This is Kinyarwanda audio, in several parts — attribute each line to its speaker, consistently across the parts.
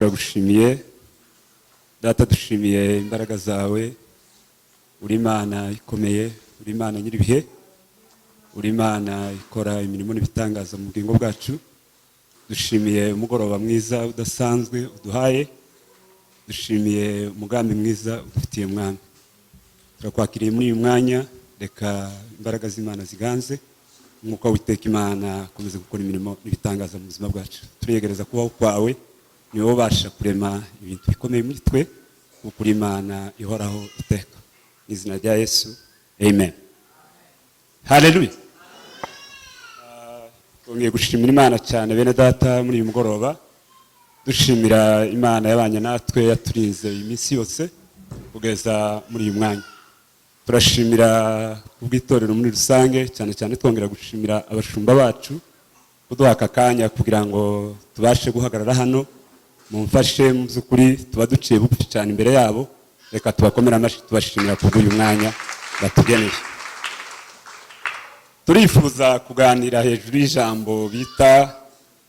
Speaker 1: Turagushimiye Data, dushimiye imbaraga zawe. Uri Imana ikomeye, uri Imana nyir'ibihe, uri Imana ikora imirimo n'ibitangaza mu bugingo bwacu. Dushimiye umugoroba mwiza udasanzwe uduhaye, dushimiye umugambi mwiza udufitiye. Mwami, turakwakiriye muri uyu mwanya. Reka imbaraga z'Imana ziganze, Umwuka w'Iteka Imana akomeze gukora imirimo n'ibitangaza mu buzima bwacu. Turiyegereza kubaho kwawe, ni wowe ubasha kurema ibintu bikomeye muri twe, kuko uri Imana ihoraho iteka. Mu izina rya Yesu, amen, haleluya. Twongeye gushimira Imana cyane, bene Data, muri uyu mugoroba. Dushimira Imana yabanye natwe, yaturinze iminsi yose kugeza muri uyu mwanya. Turashimira kubw'itorero muri rusange, cyane cyane twongera gushimira abashumba bacu kuduha aka kanya kugira ngo tubashe guhagarara hano. Mumfashe, mu by'ukuri tuba duciye bugufi cyane imbere yabo. Reka tubakomere amashyi tubashimira kubw'uyu mwanya batugeneye. Turifuza kuganira hejuru y'ijambo bita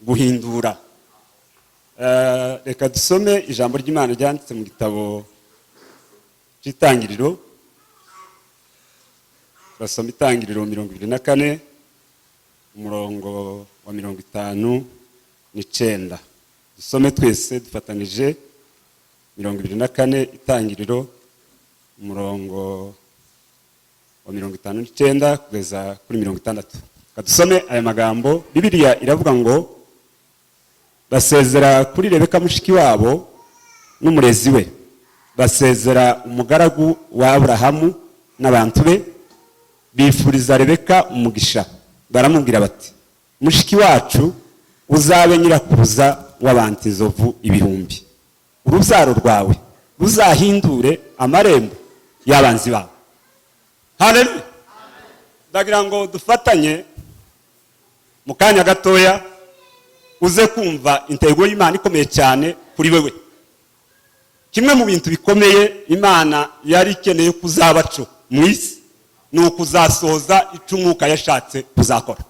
Speaker 1: guhindura. Reka dusome ijambo ry'Imana ryanditse mu gitabo cy'Itangiriro. Turasoma Itangiriro 24, umurongo wa 59. Dusome twese dufatanije. 24, Itangiriro, umurongo wa 59 kugeza kuri 60. Reka dusome aya magambo. Bibiliya iravuga ngo: "Basezera kuri Rebeka mushiki wabo n'umurezi we, basezera umugaragu wa Aburahamu n'abantu be, bifuriza Rebeka umugisha, baramubwira bati: 'Mushiki wacu, uzabe nyirakuruza w'abantu inzovu ibihumbi, urubyaro rwawe ruzahindure amarembo y'abanzi babo.'" Haleluya! Ndagira ngo dufatanye mu kanya gatoya, uze kumva intego y'Imana ikomeye cyane kuri wewe. Kimwe mu bintu bikomeye Imana yari ikeneye kuzabaco mu isi ni ukuzasohoza icyo Umwuka yashatse kuzakora.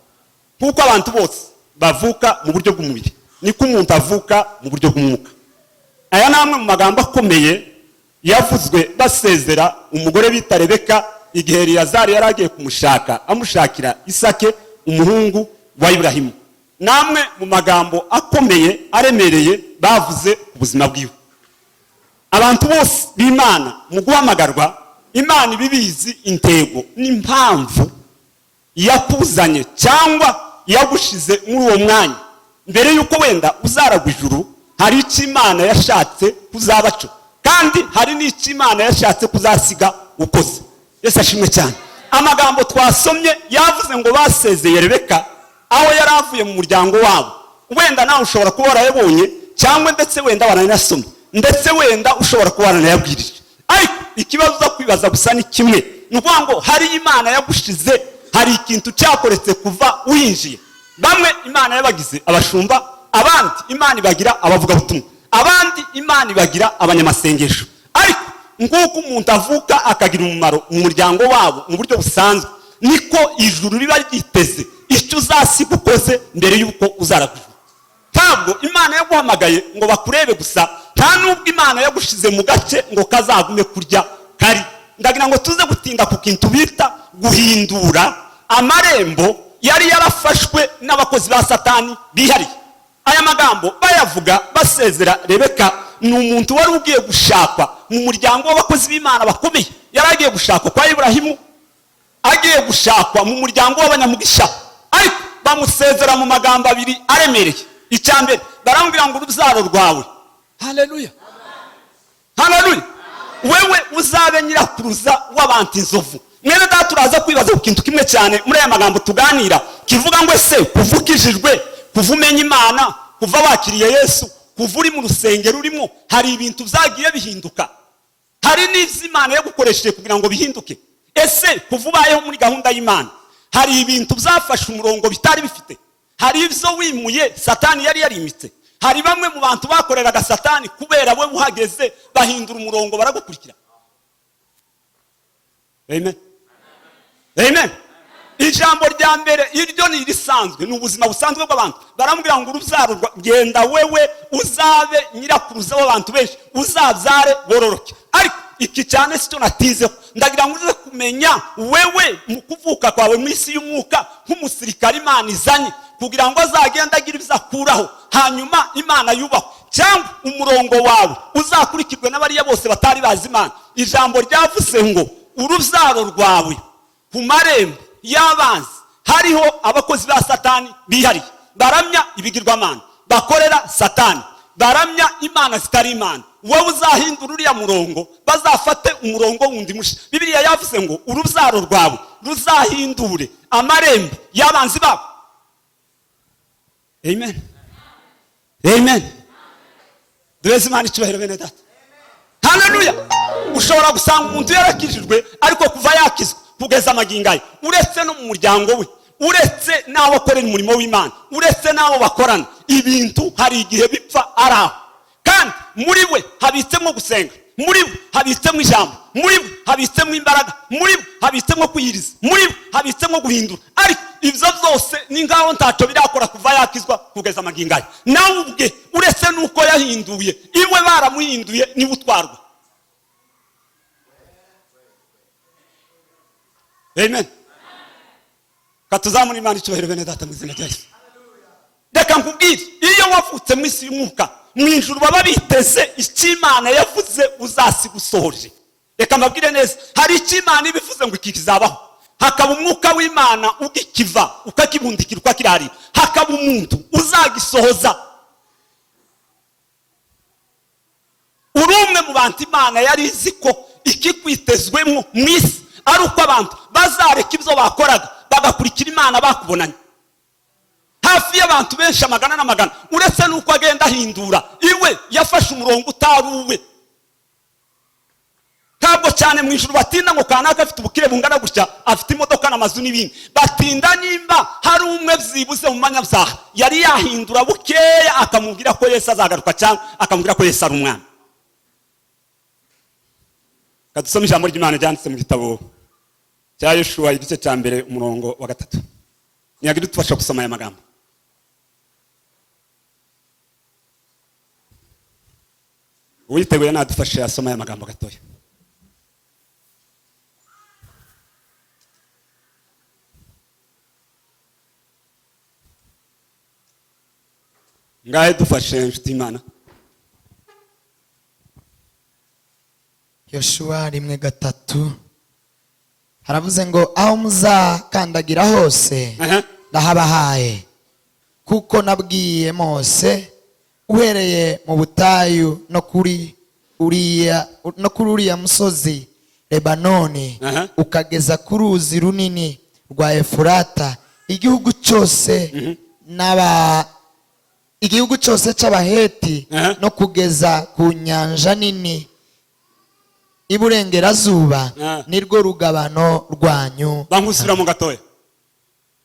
Speaker 1: Nk'uko abantu bose bavuka mu buryo bw'umubiri, niko umuntu avuka mu buryo bw'umwuka. Aya ni amwe mu magambo akomeye yavuzwe basezera umugore bita Rebeka, igihe Eliyazari yari agiye kumushaka, amushakira Isake, umuhungu wa Iburahimu. Ni amwe mu magambo akomeye aremereye bavuze ku buzima bwiwe. Abantu bose b'Imana mu guhamagarwa, Imana iba ibizi intego n'impamvu yakuzanye cyangwa yagushize muri uwo mwanya. Mbere y'uko wenda uzaragwa ijuru, hari icyo Imana yashatse kuzabaco, kandi hari n'icyo Imana yashatse kuzasiga ukoze. Yesu ashimwe cyane. Amagambo twasomye yavuze ngo basezeye Rebeka aho yari avuye mu muryango wabo. Wenda nawe ushobora kuba warayabonye, cyangwa ndetse wenda waranayasomye, ndetse wenda ushobora kuba waranayabwirije, ariko ikibazo uza kwibaza gusa ni kimwe. Ni ukuvuga ngo hari Imana yagushize, hari ikintu cyakoretse kuva winjiye. Bamwe Imana yabagize abashumba, abandi Imana ibagira abavugabutumwa, abandi Imana ibagira abanyamasengesho. Ariko nk'uko umuntu avuka akagira umumaro mu muryango wabo mu buryo busanzwe, niko ijuru riba ryiteze icyo uzasiga ukoze mbere y'uko uzaragwa ijuru. Ntabwo Imana yaguhamagaye ngo bakurebe gusa, nta nubwo Imana yagushize mu gace ngo kazagume kurya kari. Ndagira ngo tuze gutinda ku kintu bita guhindura amarembo yari yarafashwe n'abakozi ba Satani bihariye. Aya magambo bayavuga basezera Rebeka. Ni umuntu wari ugiye gushakwa mu muryango w'abakozi b'Imana bakomeye. Yari agiye gushakwa kwa Iburahimu, agiye gushakwa mu muryango w'abanyamugisha, ariko bamusezera mu magambo abiri aremereye. Icya mbere, baramubwira ngo: "Urubyaro rwawe," haleluya, haleluya, "wewe uzabe nyirakuruza w'abantu inzovu." Mwene Data, turaza kwibaza ku kintu kimwe cyane muri aya magambo tuganira, kivuga ngo: ese kuva ukijijwe, kuva umenya Imana, kuva wakiriye Yesu, kuva uri mu rusengero urimo, hari ibintu byagiye bihinduka? Hari n'ibyo Imana yagukoresheje kugira ngo bihinduke? Ese kuva ubayeho muri gahunda y'Imana, hari ibintu byafashe umurongo bitari bifite? Hari ibyo wimuye Satani yari yarimitse? Hari bamwe mu bantu bakoreraga Satani, kubera we uhageze bahindura umurongo baragukurikira? Amen, amen. Ijambo rya mbere iryo ni irisanzwe, ni ubuzima busanzwe bw'abantu. Baramubwira ngo urubyaro genda wewe uzabe nyirakuruza w'abantu benshi, uzabyare bororoke. Ariko iki cyane si cyo natinzeho. Ndagira ngo uze kumenya wewe mu kuvuka kwawe mu isi y'umwuka nk'umusirikare Imana izanye kugira ngo azagende agire ibyo akuraho, hanyuma Imana yubahwe, cyangwa umurongo wawe uzakurikirwe n'abariya bose batari bazi Imana. Ijambo ryavuze ngo urubyaro rwawe ku marembo y'abanzi hariho abakozi ba Satani bihariye, baramya ibigirwamana, bakorera Satani, baramya imana zitari Imana. Wowe uzahindura uriya murongo, bazafate umurongo wundi musha. Bibiliya yavuze ngo urubyaro rwawe ruzahindure amarembo y'abanzi babo. Amen, amen. Duheze Imana icyubahiro, bene data. Haleluya. Ushobora gusanga umuntu yarakijijwe, ariko kuva yakizwa kugeza amagingo aya, uretse no mu muryango we, uretse n'abo akorera umurimo w'Imana, uretse n'abo bakorana, ibintu hari igihe bipfa ari aho. Kandi muri we habitsemo gusenga, muri we habitsemo ijambo, muri we habitsemo imbaraga, muri we habitsemo kwiyiriza, muri we habitsemo guhindura, ariko ibyo byose ni ngaho ntacyo birakora kuva yakizwa kugeza amagingo aya. Nawe ubwe, uretse n'uko yahinduye iwe, baramuhinduye, niwe utwarwa. Amen. Katuzamura Imana icyubahiro, bene data, mu izina rya Yesu. Reka nkubwire, iyo wavutse mu isi y'umwuka, mu ijuru baba biteze icyo Imana yavuze uzasiga usohoje. Reka mbabwire neza, hari icyo Imana iba ivuze ngo iki kizabaho, hakaba umwuka w'Imana ugikiva, ukakibundikira, ukakirarira, hakaba umuntu uzagisohoza. Uri umwe mu bantu Imana yari izi ko ikikwitezwemo mu isi ari uko abantu bazareka ibyo bakoraga bagakurikira Imana. Bakubonanye hafi y'abantu benshi, amagana n'amagana, uretse n'uko agenda ahindura iwe, yafashe umurongo utari uwe. Ntabwo cyane mu ijuru batinda ngo kanaka afite ubukire bungana gutya, afite imodoka n'amazu n'ibindi. Batinda nimba hari umwe byibuze mu manyabyaha yari yahindura bukeya, akamubwira ko Yesu azagaruka, cyangwa akamubwira ko Yesu ari umwana. Kadusome ijambo ry'Imana ryanditse mu gitabo cya Yoshuwa, igice cya 1, umurongo wa 3. Ntiyagira udufasha gusoma aya magambo. Uwiteguye nadufashe asoma aya magambo gatoya. Ngahe dufashe, inshuti y'Imana.
Speaker 2: Yoshuwa 1:3 haravuze ngo aho muzakandagira hose ndahabahaye, kuko nabwiye Mose uhereye mu butayu no kuri uriya musozi Lebanoni, ukageza ku ruzi runini rwa Efurata, igihugu cyose igihugu cyose cy'Abaheti, no kugeza ku nyanja nini iburengerazuba, nirwo rugabano rwanyu.
Speaker 1: Bankusubiramo gatoya.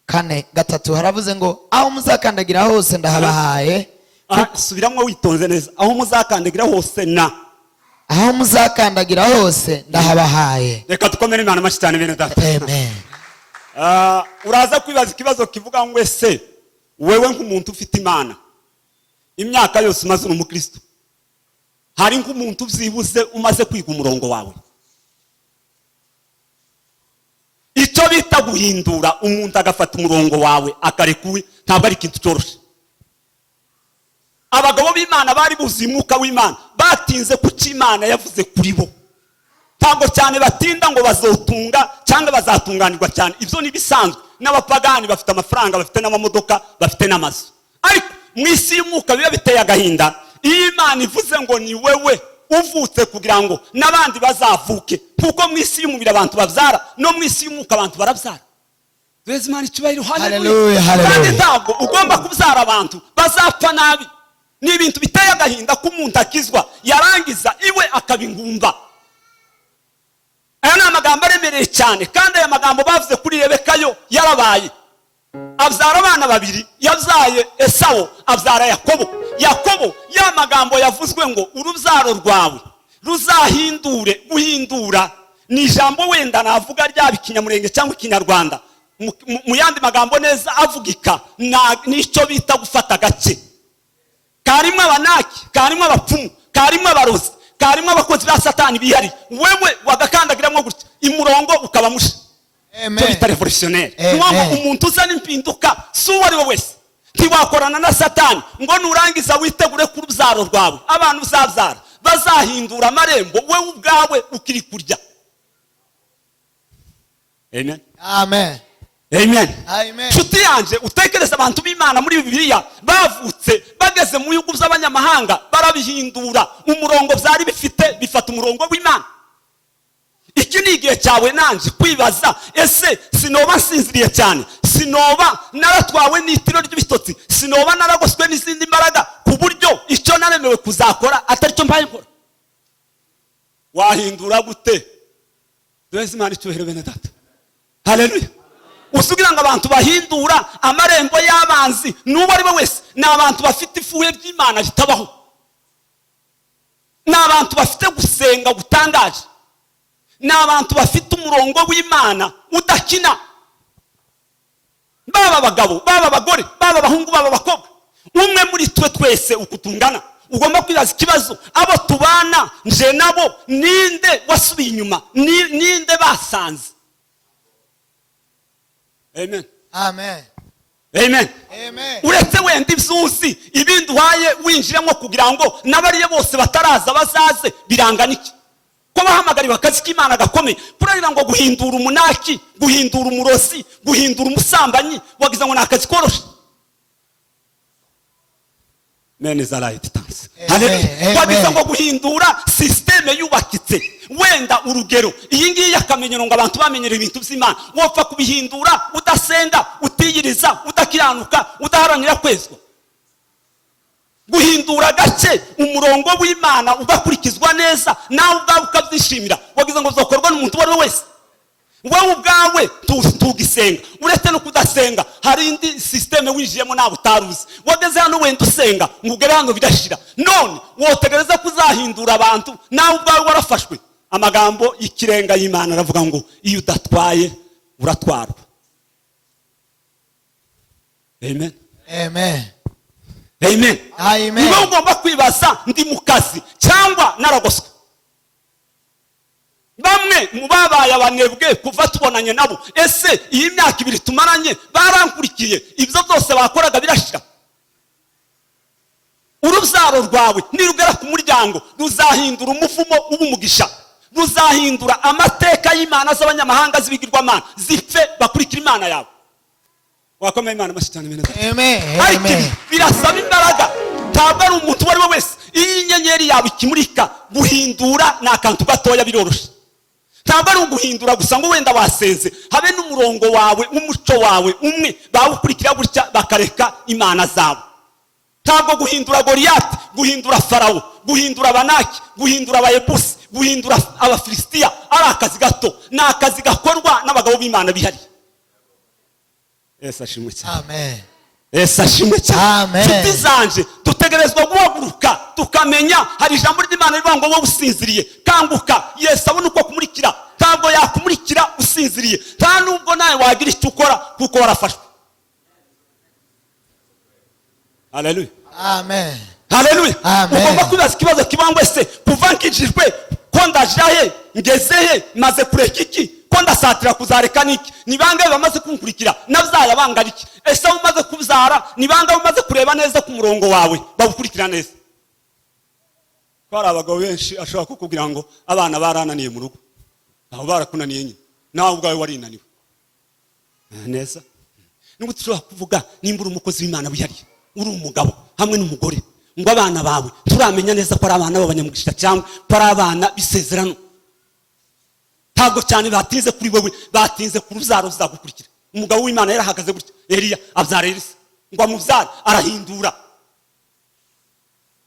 Speaker 2: 4:3 haravuze ngo aho muzakandagira hose ndahabahaye.
Speaker 1: Subiramo witonze neza, aho muzakandagira hose na
Speaker 2: aho muzakandagira hose ndahabahaye.
Speaker 1: Reka dukomere Imana amashyi cyane, bene data.
Speaker 2: Amen.
Speaker 1: Uraza kwibaza ikibazo kivuga ngo ese wewe nk'umuntu ufite Imana, imyaka yose umaze uri umukristo, hari nk'umuntu byibuze umaze kwiga umurongo wawe? Icyo bita guhindura umuntu agafata umurongo wawe akareka uwe, ntabwo ari ikintu cyoroshye. Abagabo b'Imana bari buzuye umwuka w'Imana batinze ku cyo Imana yavuze kuri bo. Ntabwo cyane batinda ngo bazotunga cyangwa bazatunganirwa cyane, ibyo ni ibisanzwe. N'abapagani bafite amafaranga, bafite n'amamodoka, bafite n'amazu. Ariko mu isi y'umwuka biba biteye agahinda iyo Imana ivuze ngo ni wewe uvutse kugira ngo n'abandi bazavuke, kuko mu isi y'umubiri abantu babyara, no mu isi y'umwuka abantu barabyara. Duheze Imana icyubahiro.
Speaker 2: Haleluya, haleluya.
Speaker 1: Kandi ntabwo ugomba kubyara abantu bazapfa nabi. Ni ibintu biteye agahinda ko umuntu akizwa yarangiza iwe akaba ingumba. Aya ni amagambo aremereye cyane, kandi aya magambo bavuze kuri Rebeka yo yarabaye. Abyara abana babiri, yabyaye Esawo, abyara Yakobo. Yakobo, ya magambo yavuzwe ngo urubyaro rwawe ruzahindure. Guhindura ni ijambo wenda navuga ryaba ikinyamurenge cyangwa ikinyarwanda. Mu yandi magambo neza avugika, nicyo bita gufata agace karimo Abanaki, karimo abapfumu, karimo abarozi, karimo abakozi ba Satani bihariye. Wewe wagakandagiramo gutya, imurongo ukaba musha. Icyo bita révolutionnaire.
Speaker 2: Amen.
Speaker 1: Ni ngo umuntu uzana impinduka si uwo ari we wese. Ntiwakorana na Satani ngo nurangiza witegure ku rubyaro rwawe, abantu uzabyara bazahindura amarembo, wowe ubwawe ukiri kurya. Amen.
Speaker 2: Amen.
Speaker 1: Amen.
Speaker 2: Amen.
Speaker 1: Nshuti yanjye, utekereze abantu b'Imana muri Bibiliya bavutse bageze mu bihugu by'abanyamahanga, barabihindura. Umurongo byari bifite, bifata umurongo w'Imana. Iki ni igihe cyawe nanjye kwibaza: ese sinoba nsinziriye cyane? Sinoba naratwawe n'itiro ry'ibitotsi? Sinoba naragoswe n'izindi mbaraga ku buryo icyo naremewe kuzakora atari cyo mbaye nkora? Wahindura gute? Duheze Imana icyubahiro, bene data. Haleluya! Usugira ngo abantu bahindura amarembo y'abanzi n'uwo ari we wese ni abantu bafite ifuhe ry'Imana ritabaho, ni abantu bafite gusenga gutangaje, ni abantu bafite umurongo w'Imana udakina. Baba abagabo, baba abagore, baba abahungu, baba abakobwa, umwe muri twe twese uku tungana ugomba kwibaza ikibazo: abo tubana nje nabo, ninde wasubiye inyuma? Ninde basanze? Amen.
Speaker 2: Amen.
Speaker 1: Amen.
Speaker 2: Amen.
Speaker 1: Uretse wenda ibyuzi, ibindi uhaye winjiramo kugira ngo n'abariya bose bataraza bazaze, birangana iki ko bahamagariwe akazi k'Imana gakomeye? Kurarira ngo guhindura umunaki, guhindura umurozi, guhindura umusambanyi, wagize ngo ni akazi koroshe? Mene za right tansi.
Speaker 2: Amen.
Speaker 1: Wagize ngo guhindura système yubakitse, wenda urugero iyi ngiyi y'akamenyero, ngo abantu bamenyera ibintu by'Imana, wopfa kubihindura udasenga, utiyiriza, udakiranuka, udaharanira kwezwa? Guhindura gake umurongo w'Imana ugakurikizwa neza, nawe ubwawe ukabyishimira, wagize ngo bizakorwa n'umuntu uwo ari we wese? Wowe ubwawe tugisenga. Uretse no kudasenga, hari indi système winjiyemo nawe utaruzi. Wageze hano wenda usenga, ngo ugere hano birashira. None wotegereza ko uzahindura abantu nawe ubwawe warafashwe? Amagambo y'ikirenga y'Imana aravuga ngo iyo udatwaye uratwarwa. Amen.
Speaker 2: Amen.
Speaker 1: Amen.
Speaker 2: Amen.
Speaker 1: Niba ugomba kwibaza: ndi mu kazi cyangwa naragoswe? Bamwe mu babaye abanebwe kuva tubonanye nabo, ese iyi myaka 2 tumaranye barankurikiye? Ibyo byose bakoraga birashira? Urubyaro rwawe nirugera ku muryango ruzahindura umuvumo uba umugisha, ruzahindura amateka y'imana z'abanyamahanga z'ibigirwamana zipfe, bakurikira Imana yawe. Wakomeye Imana amashyi cyane, bene data.
Speaker 2: Amen.
Speaker 1: Ariko ibi
Speaker 2: Amen.
Speaker 1: birasaba imbaraga, ntabwo ari umuntu uwo ari we wese. Iyo inyenyeri yawe ikimurika, guhindura ni akantu gatoya, biroroshye. Ntabwo ari uguhindura gusa ngo wenda wasenze, habe n'umurongo wawe w'umuco wawe umwe bawukurikira gutya, bakareka imana zawe. Ntabwo guhindura Goriyati, guhindura Farawo, guhindura Abanaki, guhindura Abayebusi, guhindura Abafilisitiya ari akazi gato. Ni akazi gakorwa n'abagabo b'Imana bihariye. Yesu ashimwe cyane.
Speaker 2: Amen.
Speaker 1: Yesu ashimwe cyane.
Speaker 2: Amen.
Speaker 1: Nshuti zanje, dutegerezwa guhaguruka tukamenya. Hari ijambo ry'Imana rivuga ngo: "Wowe usinziriye, kanguka, Yesu abone uko kumurikira." Ntabwo yakumurikira usinziriye, nta nubwo nawe wagira icyo ukora kuko warafashwe. Haleluya.
Speaker 2: Amen.
Speaker 1: Haleluya.
Speaker 2: Amen.
Speaker 1: Ugomba kwibaza ikibazo kibangwe: se kuva nkijijwe, ko ndaja he, ngeze he, maze kureka iki, ko ndasatira kuzareka niki? Ni bangahe bamaze kunkurikira? Nabyaye bangana iki? Ese abo umaze kubyara ni bangahe umaze kureba neza ku murongo wawe bawukurikira neza? Ko hari abagabo benshi ashobora kukubwira ngo abana barananiye mu rugo. Aho barakunaniye nyine, nawe ubwawe warinaniwe. Neza nubwo dushobora kuvuga, nimba uri umukozi w'Imana wihariye, uri umugabo hamwe n'umugore, ngo abana bawe turamenya neza ko ari abana b'abanyamugisha cyangwa ko ari abana b'isezerano, ntabwo cyane batinze kuri wewe, batinze ku rubyaro ruzagukurikira. Umugabo w'Imana yarahagaze gutya, Eliya abyara Elisa, ngo amubyare arahindura.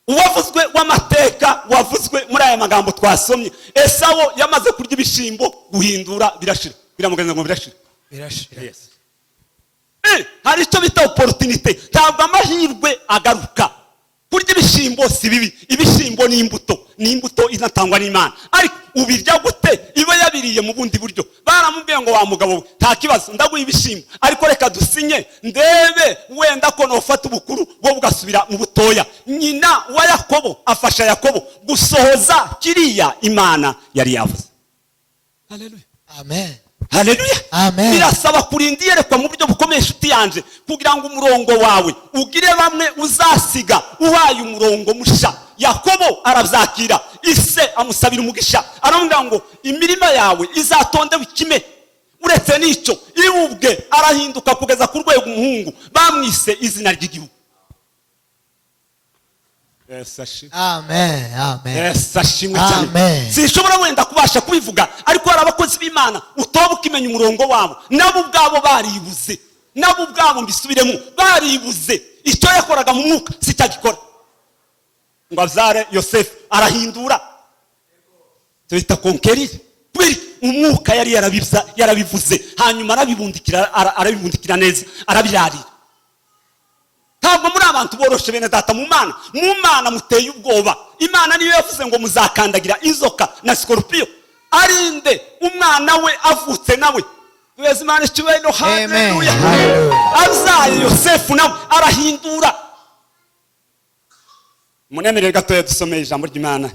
Speaker 1: Uwavuzwe w'amateka wavuzwe muri aya magambo twasomye, Esawo yamaze kurya ibishimbo, guhindura birashira, biramuganza ngo birashira.
Speaker 2: Birashira.
Speaker 1: Yes. Hari icyo bita opportunité. Ntabwo amahirwe agaruka. Kurya ibishimbo si bibi, ibishimbo ni imbuto. Ni imbuto inatangwa n'Imana, ariko ubirya gute? Iba yabiriye mu bundi buryo. Baramubwiye ngo: "Wa mugabo we, nta kibazo, ndaguha ibishyimbo, ariko reka dusinye ndebe wenda ko nofata ubukuru, bwo bugasubira mu butoya." Nyina wa Yakobo afasha Yakobo gusohoza kiriya Imana yari yavuze. Haleluya!
Speaker 2: Amen.
Speaker 1: Haleluya!
Speaker 2: Amen.
Speaker 1: Birasaba kurinda iyerekwa mu buryo bukomeye, inshuti yanje, kugira ngo umurongo wawe ugire bamwe uzasiga uhaye umurongo musha. Yakobo arabyakira, ise amusabira umugisha, aramubwira ngo: "Imirima yawe izatondewe ikime." Uretse n'icyo, iwe ubwe arahinduka kugeza ku rwego umuhungu bamwise izina ry'igihugu. Yesu ashimwe!
Speaker 2: Amen. Amen.
Speaker 1: Yesu ashimwe cyane!
Speaker 2: Amen.
Speaker 1: Sinshobora wenda kubasha kubivuga, ariko hari abakozi b'Imana utoba ukimenya umurongo wabo. Nabo ubwabo baribuze, nabo ubwabo, mbisubiremo, baribuze. Icyo yakoraga mu mwuka si cyo agikora. Ngo abyare Yosefu, arahindura, tubita conquérir. Kubera iki? Umwuka yari yarabivuze, hanyuma arabibundikira, arabibundikira neza, arabirarira. Ntabwo muri abantu boroshe, bene data. Mu Mana muteye ubwoba. Imana niyo yavuze ngo muzakandagira inzoka na sikorupiyo. Arinde umwana we avutse nawe. Duheze Imana icyubahiro!
Speaker 2: Amen.
Speaker 1: Haleluya!
Speaker 2: Hallelujah.
Speaker 1: Abyaye Yosefu, nawe arahindura. Munemerere gatoya dusomeye ijambo ry'Imana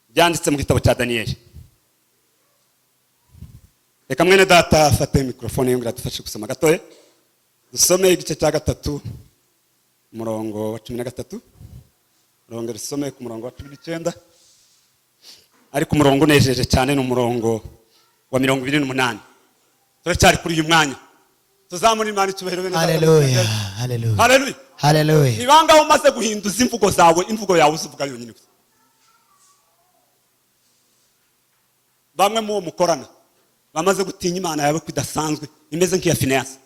Speaker 1: ryanditse mu gitabo cya Daniyeli. Reka mwene data afate mikorofone yongera adufashe gusoma gatoya. Dusome igice cya 3, umurongo wa 13. Urongera usome ku murongo wa 19, ariko umurongo unejeje cyane ni umurongo wa 28. Turacyari kuri uyu mwanya. Tuzamura Imana icyubahiro, bene data.
Speaker 2: Hallelujah. Hallelujah.
Speaker 1: Haleluya!
Speaker 2: Hallelujah.
Speaker 1: Ni bangahe umaze guhinduza imvugo zawe, imvugo yawe uzivuga yonyine gusa? Bamwe mu bo mukorana bamaze gutinya Imana yawe ko idasanzwe, imeze nk'iya Fineyasi.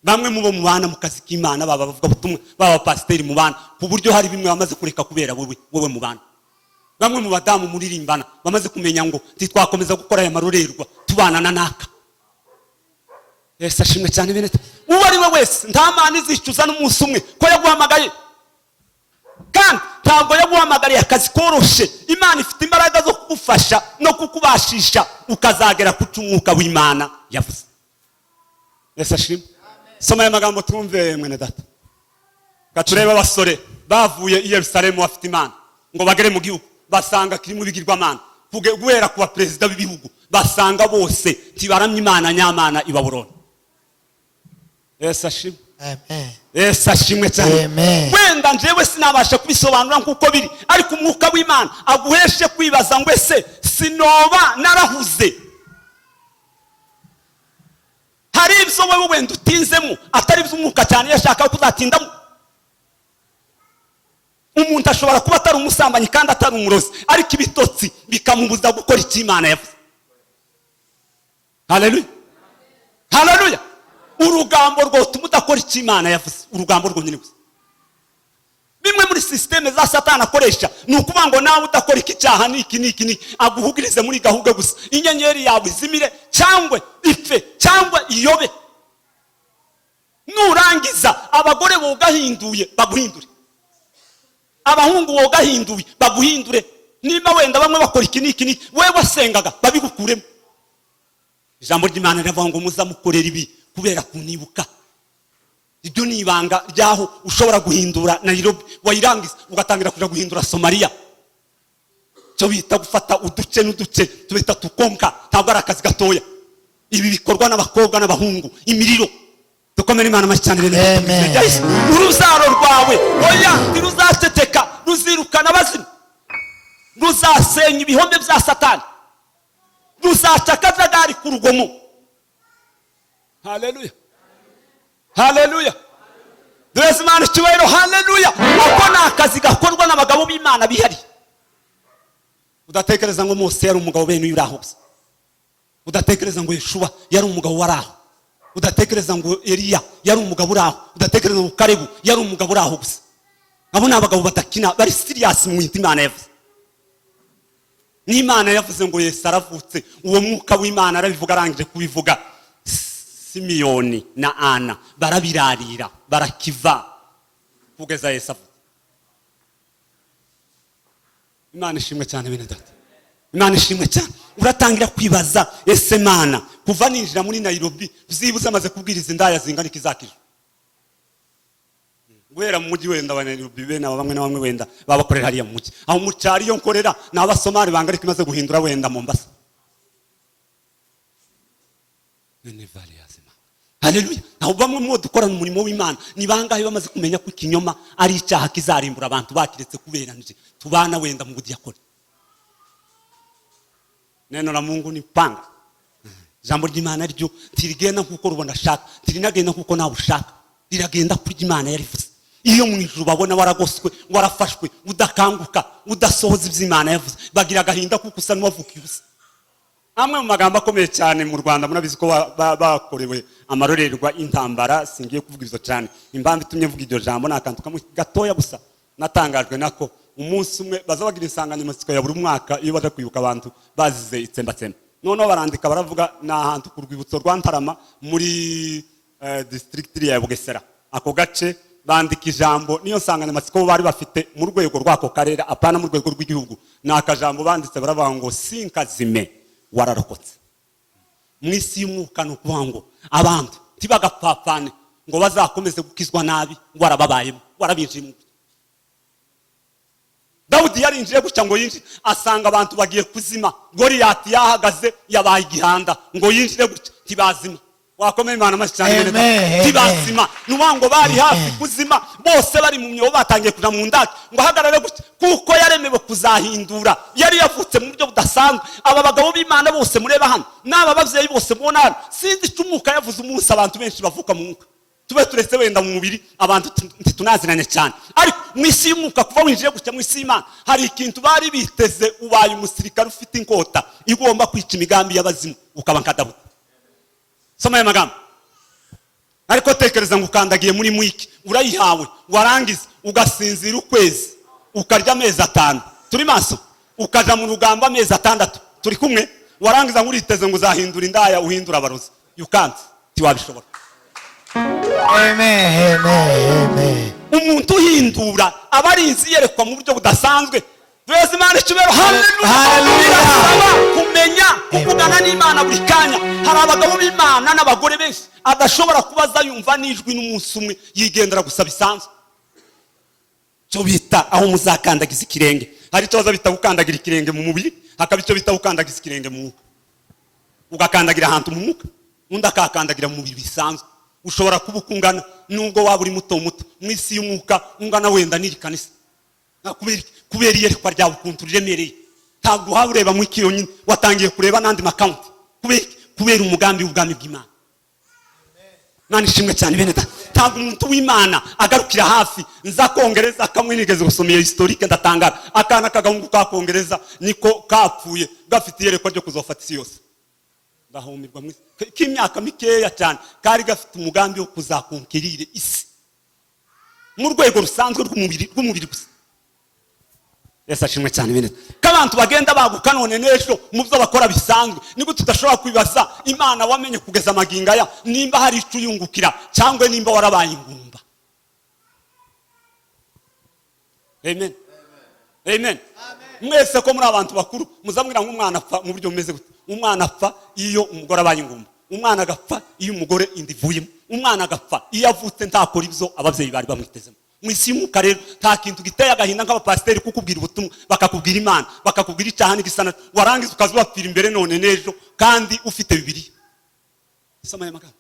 Speaker 1: Bamwe mu bo mubana mu kazi k'Imana, baba bavuga butumwa, baba abapasiteri mubana, ku buryo hari bimwe bamaze kureka kubera wowe mubana. Bamwe mu badamu muririmbana bamaze kumenya ngo ntitwakomeza gukora aya marorerwa tubana na naka. Yesu ashimwe cyane! Bene, uwo ari we wese, nta Mana izicuza n'umunsi umwe ko yaguhamagaye, kandi ntabwo yaguhamagariye akazi koroshe. Imana ifite imbaraga zo kugufasha no kukubashisha ukazagera ku cyo umwuka w'Imana yavuze. Yesu ashimwe! Soma aya magambo twumve, mwene data. Reka turebe abasore bavuye i Yerusalemu bafite Imana, ngo bagere mu gihugu basanga kirimo ibigirwamana. Guhera ku baperezida b'ibihugu, basanga bose ntibaramye Imana nyamana i Babuloni. Yesu ashimwe!
Speaker 2: Amen.
Speaker 1: Yesu ashimwe cyane!
Speaker 2: Amen.
Speaker 1: Wenda njyewe sinabasha kubisobanura nk'uko biri, ariko umwuka w'Imana aguheshe kwibaza ngo: "Ese sinoba narahuze?" Hari ibyo wowe wenda utinzemo atari iby'umwuka cyane, iyo ashaka ko uzatindamo. Umuntu ashobora kuba atari umusambanyi kandi atari umurozi, ariko ibitotsi bikamubuza gukora icyo Imana yavuze. Haleluya, haleluya! Urugambo rwotuma udakora icyo Imana yavuze, urugambo rwonyine gusa. Bimwe muri système za Satani akoresha ni ukuvuga ngo nawe udakora iki cyaha n'iki n'iki n'iki, aguhugirize muri gahunda gusa, inyenyeri yawe izimire cyangwa ipfe cyangwa iyobe. Nurangiza, abagore wogahinduye baguhindure, abahungu wogahinduye baguhindure. Niba wenda bamwe bakora iki n'iki n'iki, wowe wasengaga, babigukuremo. Ijambo ry'Imana riravuga ngo muzamukorera ibi kubera kunibuka. Ibyo ni ibanga ryaho ushobora guhindura Nairobi, wayirangiza ugatangira kuja guhindura Somaliya, cyo bita gufata uduce n'uduce tubita tukonka. Ntabwo ari akazi gatoya. Ibi bikorwa n'abakobwa n'abahungu. Imiriro, dukomere Imana amashyi cyane, bene.
Speaker 2: Amen.
Speaker 1: Yesu. Urubyaro rwawe, oya, ntiruzaceceka, ruzirukana abazimu, ruzasenya ibihome bya Satani, ruzaca akajagari ku rugomo. Haleluya, haleluya! Duheze Imana icyubahiro! Haleluya! Ako ni akazi gakorwa n'abagabo b'Imana bihariye. Udatekereza ngo Mose yari umugabo bene uyu uri aho gusa, udatekereza ngo Yeshuwa yari umugabo wari aho, udatekereza ngo Eliya yari umugabo uri aho, udatekereza ngo Karebu yari umugabo uri aho gusa. Abo ni abagabo badakina, bari serious mu bintu Imana yavuze. N'Imana yavuze ngo Yesu aravutse, uwo mwuka w'Imana arabivuga. Arangije kubivuga, Simiyoni na Ana barabirarira, barakiva kugeza Yesu avutse. Imana ishimwe cyane, bene data, Imana ishimwe cyane. Uratangira kwibaza: ese Mana, kuva ninjira muri Nairobi, byibuze amaze kubwiriza indaya zingana iki zakije? Guhera mu mujyi wenda wa Nairobi, bene aba bamwe na bamwe wenda babakorera hariya mu mujyi, aho mu cyaro iyo nkorera ni Abasomali bangana ariko imaze guhindura wenda Mombasa. Nene vale yazima. Haleluya! Aho bamwe mu bo dukorana umurimo w'Imana ni bangahe bamaze kumenya ko ikinyoma ari icyaha kizarimbura abantu bakiretse kubera nje tubana wenda mu budiyakoni? Neno la Mungu ni panga. Ijambo ry'Imana ryo ntirigenda nk'uko rubona ashaka, ntirinagenda nk'uko nawe ushaka, riragenda kurya Imana yarivuze. Iyo mu ijuru babona waragoswe, warafashwe, udakanguka, udasohoza ibyo Imana yavuze, bagira agahinda kuko usa n'uwavukiye ubusa. Amwe mu magambo akomeye cyane mu Rwanda, murabizi ko bakorewe amarorerwa y'intambara. Singiye kuvuga ibyo cyane. Impamvu itumye mvuga iryo jambo ni akantu kamwe gatoya gusa natangajwe nako. Umunsi umwe baza bagira insanganyamatsiko ya buri mwaka iyo baja kwibuka abantu bazize itsembatsemba. Noneho barandika, baravuga, ni ahantu ku rwibutso rwa Ntarama muri district ya Bugesera, ako gace. Bandika ijambo, niyo nsanganyamatsiko bari bafite mu rwego rw'ako karere, apana mu rwego rw'igihugu. Ni akajambo banditse, baravuga ngo: "Sinkazime, wararokotse." Mu isi y'umwuka ni ukuvuga ngo abantu ntibagapfapfane ngo bazakomeze gukizwa nabi, warababayemo, warabinjiye. Dawudi yarinjiye gutya ngo yinjire, asanga abantu bagiye kuzima. Goriyati yahagaze, yabaye igihanda ngo yinjire gutya, ntibazima. Wakomeye Imana amashyi cyane, bene data.
Speaker 2: Amen, amen.
Speaker 1: Ntibazima. Ni ukuvuga ngo bari hafi kuzima bose, bari mu myobo, batangiye kuja mu ndake, ngo ahagarare gutya, kuko yaremewe kuzahindura, yari yavutse mu buryo budasanzwe. Aba bagabo b'Imana bose mureba hano, n'aba babyeyi bose mubona hano, sinzi icyo umwuka yavuze umunsi abantu benshi bavuka mu mwuka. Tube turetse wenda mu mubiri abantu ntitunaziranye cyane, ariko mu isi y'umwuka, kuva winjiye gutya mu isi y'Imana, hari ikintu bari biteze. Ubaye umusirikare ufite inkota igomba kwica imigambi y'abazimu, ukaba nka Dawudi. Soma aya magambo. Ariko tekereza ngo ukandagiye muri mwiki, urayihawe, warangiza ugasinzira ukwezi, ukarya amezi 5, turi maso, ukaja mu rugamba amezi 6, turi kumwe, warangiza ngo uriteze ngo uzahindura indaya, uhindura abarozi. You can't, ntiwabishobora.
Speaker 2: Amen, amen, amen.
Speaker 1: Umuntu uhindura aba ari inzu iyerekwa mu buryo budasanzwe. Duheze Imana icyubahiro. Haleluya!
Speaker 2: Haleluya.
Speaker 1: Birasaba kumenya kuvugana n'Imana buri kanya. Hari abagabo b'Imana n'abagore benshi adashobora kubaza yumva n'ijwi n'umunsi umwe, yigendera gusa bisanzwe. Cyo bita aho muzakandagiza ikirenge. Hari icyo baza bita gukandagira ikirenge mu mubiri, hakaba icyo bita gukandagiza ikirenge mu mwuka. Ugakandagira ahantu mu mwuka, undi akahakandagira mu mubiri bisanzwe. Ushobora kuba uko ungana, nubwo waba uri muto muto mu isi y'umwuka, ungana wenda n'iri kanisa. Kubera iki? Kubera iyerekwa ryawe ukuntu riremereye, ntabwo waba ureba mu iki yonyine, watangiye kureba n'andi ma county. Kubera iki? Kubera umugambi w'ubwami bw'Imana. Imana ishimwe cyane, bene data. Ntabwo umuntu w'Imana agarukira hafi. Nza kongereza kamwe nigeze gusoma iyo historique, ndatangara. Akana k'agahungu ka kongereza niko kapfuye gafite iyerekwa ryo kuzofata isi yose. Ndahumirwa mu isi. K'imyaka mikeya cyane kari gafite umugambi wo kuzakonkirire isi mu rwego rusanzwe rw'umubiri gusa. Yesu ashimwe cyane, bene. Ko abantu bagenda baguka none n'ejo mu byo bakora bisanzwe, nibwo tudashobora kwibaza Imana wamenye kugeza amagingo aya, nimba hari icyo uyungukira cyangwa nimba warabaye ingumba. Amen, amen. Mwese ko muri abantu bakuru, muzamwira ngo umwana apfa mu buryo bumeze gute? Umwana apfa iyo umugore abaye ingumba, umwana agapfa iyo umugore inda ivuyemo, umwana agapfa iyo avutse ntakora ibyo ababyeyi bari bamwitezemo. Mu isi y'umwuka rero, nta kintu giteye agahinda nk'abapasiteri kukubwira ubutumwa, bakakubwira Imana, bakakubwira icyaha n'igisa nacyo, warangiza ukaza ubapfira imbere none n'ejo kandi ufite Bibiliya. Soma aya magambo.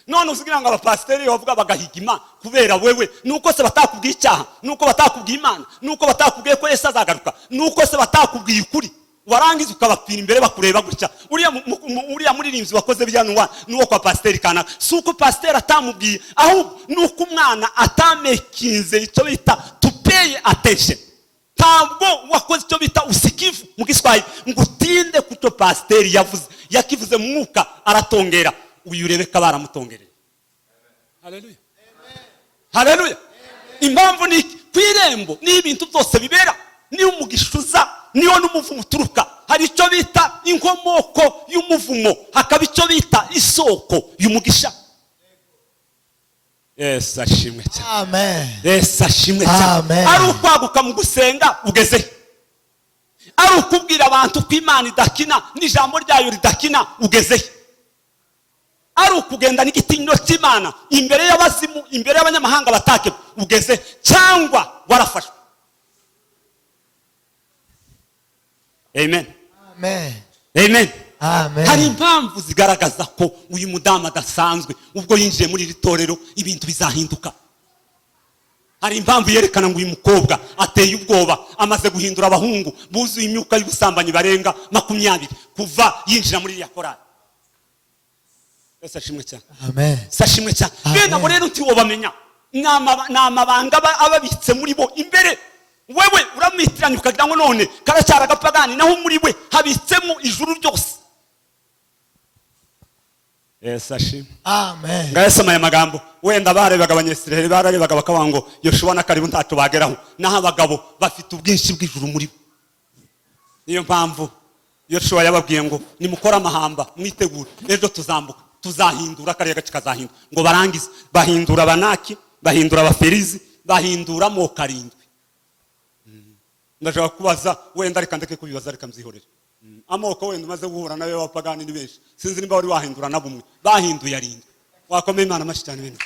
Speaker 1: None uzigira ngo abapasiteri bavuga bagahiga Imana kubera wewe, nuko se batakubwiye icyaha, nuko batakubwiye Imana, nuko batakubwiye ko Yesu azagaruka, nuko se batakubwiye ukuri, warangiza ukabapfira imbere bakureba gutya. Uriya muririmbyi wakoze biriya nuwa nuwo kwa pasiteri kanaka. Si uko pasiteri atamubwiye, ahubwo nuko umwana atamekinze icyo bita to pay attention. Ntabwo wakoze icyo bita usikivu mu Giswahili, ngo utinde ku cyo pasiteri yavuze. Yakivuze mu mwuka, aratongera. Uyu Rebeka baramutongereye. Haleluya, haleluya! Impamvu ni iki? Ku irembo niyo ibintu byose bibera, niyo umugisha uza, niyo n'umuvumo uturuka. Hari icyo bita inkomoko y'umuvumo, hakaba icyo bita isoko y'umugisha. Yesu ashimwe cyane.
Speaker 2: Amen.
Speaker 1: Yesu ashimwe cyane.
Speaker 2: Amen.
Speaker 1: Ari ukwaguka mu gusenga, ugeze he? Ari ukubwira abantu ko Imana idakina n'ijambo ryayo ridakina, ugeze he? Ari ukugenda n'igitinyiro cy'Imana imbere y'abazimu, imbere y'abanyamahanga batake, ugeze? Cyangwa warafashwe? Amen.
Speaker 2: Amen.
Speaker 1: Amen.
Speaker 2: Amen.
Speaker 1: Hari impamvu zigaragaza ko uyu mudamu adasanzwe. Ubwo yinjiye muri iri torero, ibintu bizahinduka. Hari impamvu yerekana ngo uyu mukobwa ateye ubwoba, amaze guhindura abahungu buzuye imyuka y'ubusambanyi barenga 20 kuva yinjira muri iriya korali. Yesu ashimwe cyane.
Speaker 2: Amen.
Speaker 1: Yesu ashimwe cyane.
Speaker 2: Amen.
Speaker 1: Bene abo rero ntiwobamenya, ni amabanga ababitse muri bo imbere. Wewe uramwitiranya ukagira ngo none karacyari agapagani, naho muri we habitsemo ijuru ryose. Yesu ashimwe.
Speaker 2: Amen.
Speaker 1: Ngayasoma aya magambo. Wenda barebaga Abanyesiraheli, bararebaga bakavuga ngo Yoshuwa na Kalebu ntacyo bageraho, naho abagabo bafite ubwinshi bw'ijuru muri bo. Niyo mpamvu Yoshuwa yababwiye ngo nimukore amahamba, mwitegure, ejo tuzambuka, tuzahindura kariya gace, kazahindura. Ngo barangize bahindura Abanaki, bahindura Abaferizi, bahindura amoko arindwi. Ndashaka kubaza wenda, reka ndeke kubibaza, reka mbyihorere. Amoko wenda umaze guhura nayo y'abapagani ni benshi, sinzi niba wari wahindura na bumwe. Bahinduye arindwi. Wakomeye Imana amashyi cyane. Bene,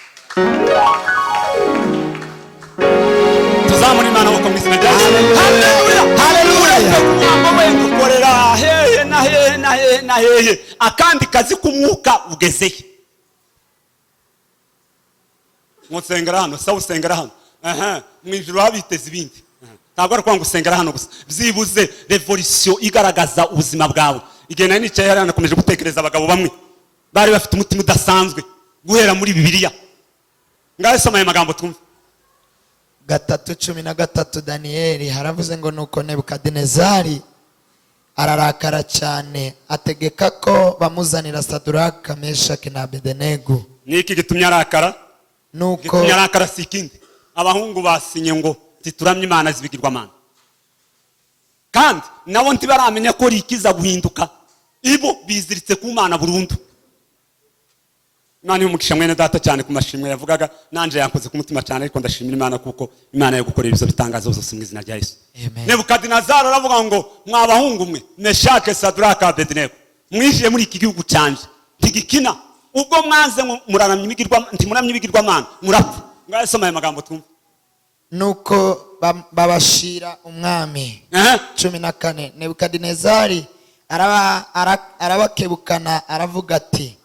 Speaker 1: tuzamura Imana amaboko mu izina rya Yesu.
Speaker 2: Hallelujah.
Speaker 1: Haleluya.
Speaker 2: Hallelujah.
Speaker 1: Uretse kuvuga ngo wenda ukorera hehe na hehe na hehe na hehe, akandi kazi k'umwuka ugezeye? Ngo nsengera hano, sawa, usengera hano, aha mu ijuru baba biteze ibindi. Aha. Ntabwo ari ukuvuga ngo usengera hano gusa, byibuze revolution igaragaza ubuzima bwawe. Igihe nari nicaye hariya, nakomeje gutekereza abagabo bamwe bari bafite umutima udasanzwe guhera muri Bibiliya. Ngaho soma aya magambo twumve.
Speaker 2: 3:13, Daniyeli, haravuze ngo: "Nuko Nebukadinezari ararakara cyane, ategeka ko bamuzanira Saduraka, Meshaki na Abedenegu."
Speaker 1: Ni iki gitumye arakara?
Speaker 2: Nuko
Speaker 1: Gitumye arakara si ikindi, abahungu basinye ngo tituramye imana zibigirwamana, kandi nabo ntibaramenya ko rikiza guhinduka. Ibo biziritse ku Mana burundu. Imana y'umugisha mwene data cyane ku mashimwe yavugaga, nanje yankoze ku mutima cyane, ariko ndashimira Imana kuko Imana yo gukorera ibyo bitangazo byose mu izina rya Yesu.
Speaker 2: Amen.
Speaker 1: Nebukadinezari aravuga ngo: "Mwa bahungu mwe, Meshake, Saduraka, Abedenego, mwinjiye muri iki gihugu cyanje ntigikina. Ubwo mwanze ngo muraramya ibigirwa, ntimuramye ibigirwamana, murapfa." Ngaho soma aya magambo twumve.
Speaker 2: Nuko babashira umwami. 14, Nebukadinezari arabakebukana, aravuga ati: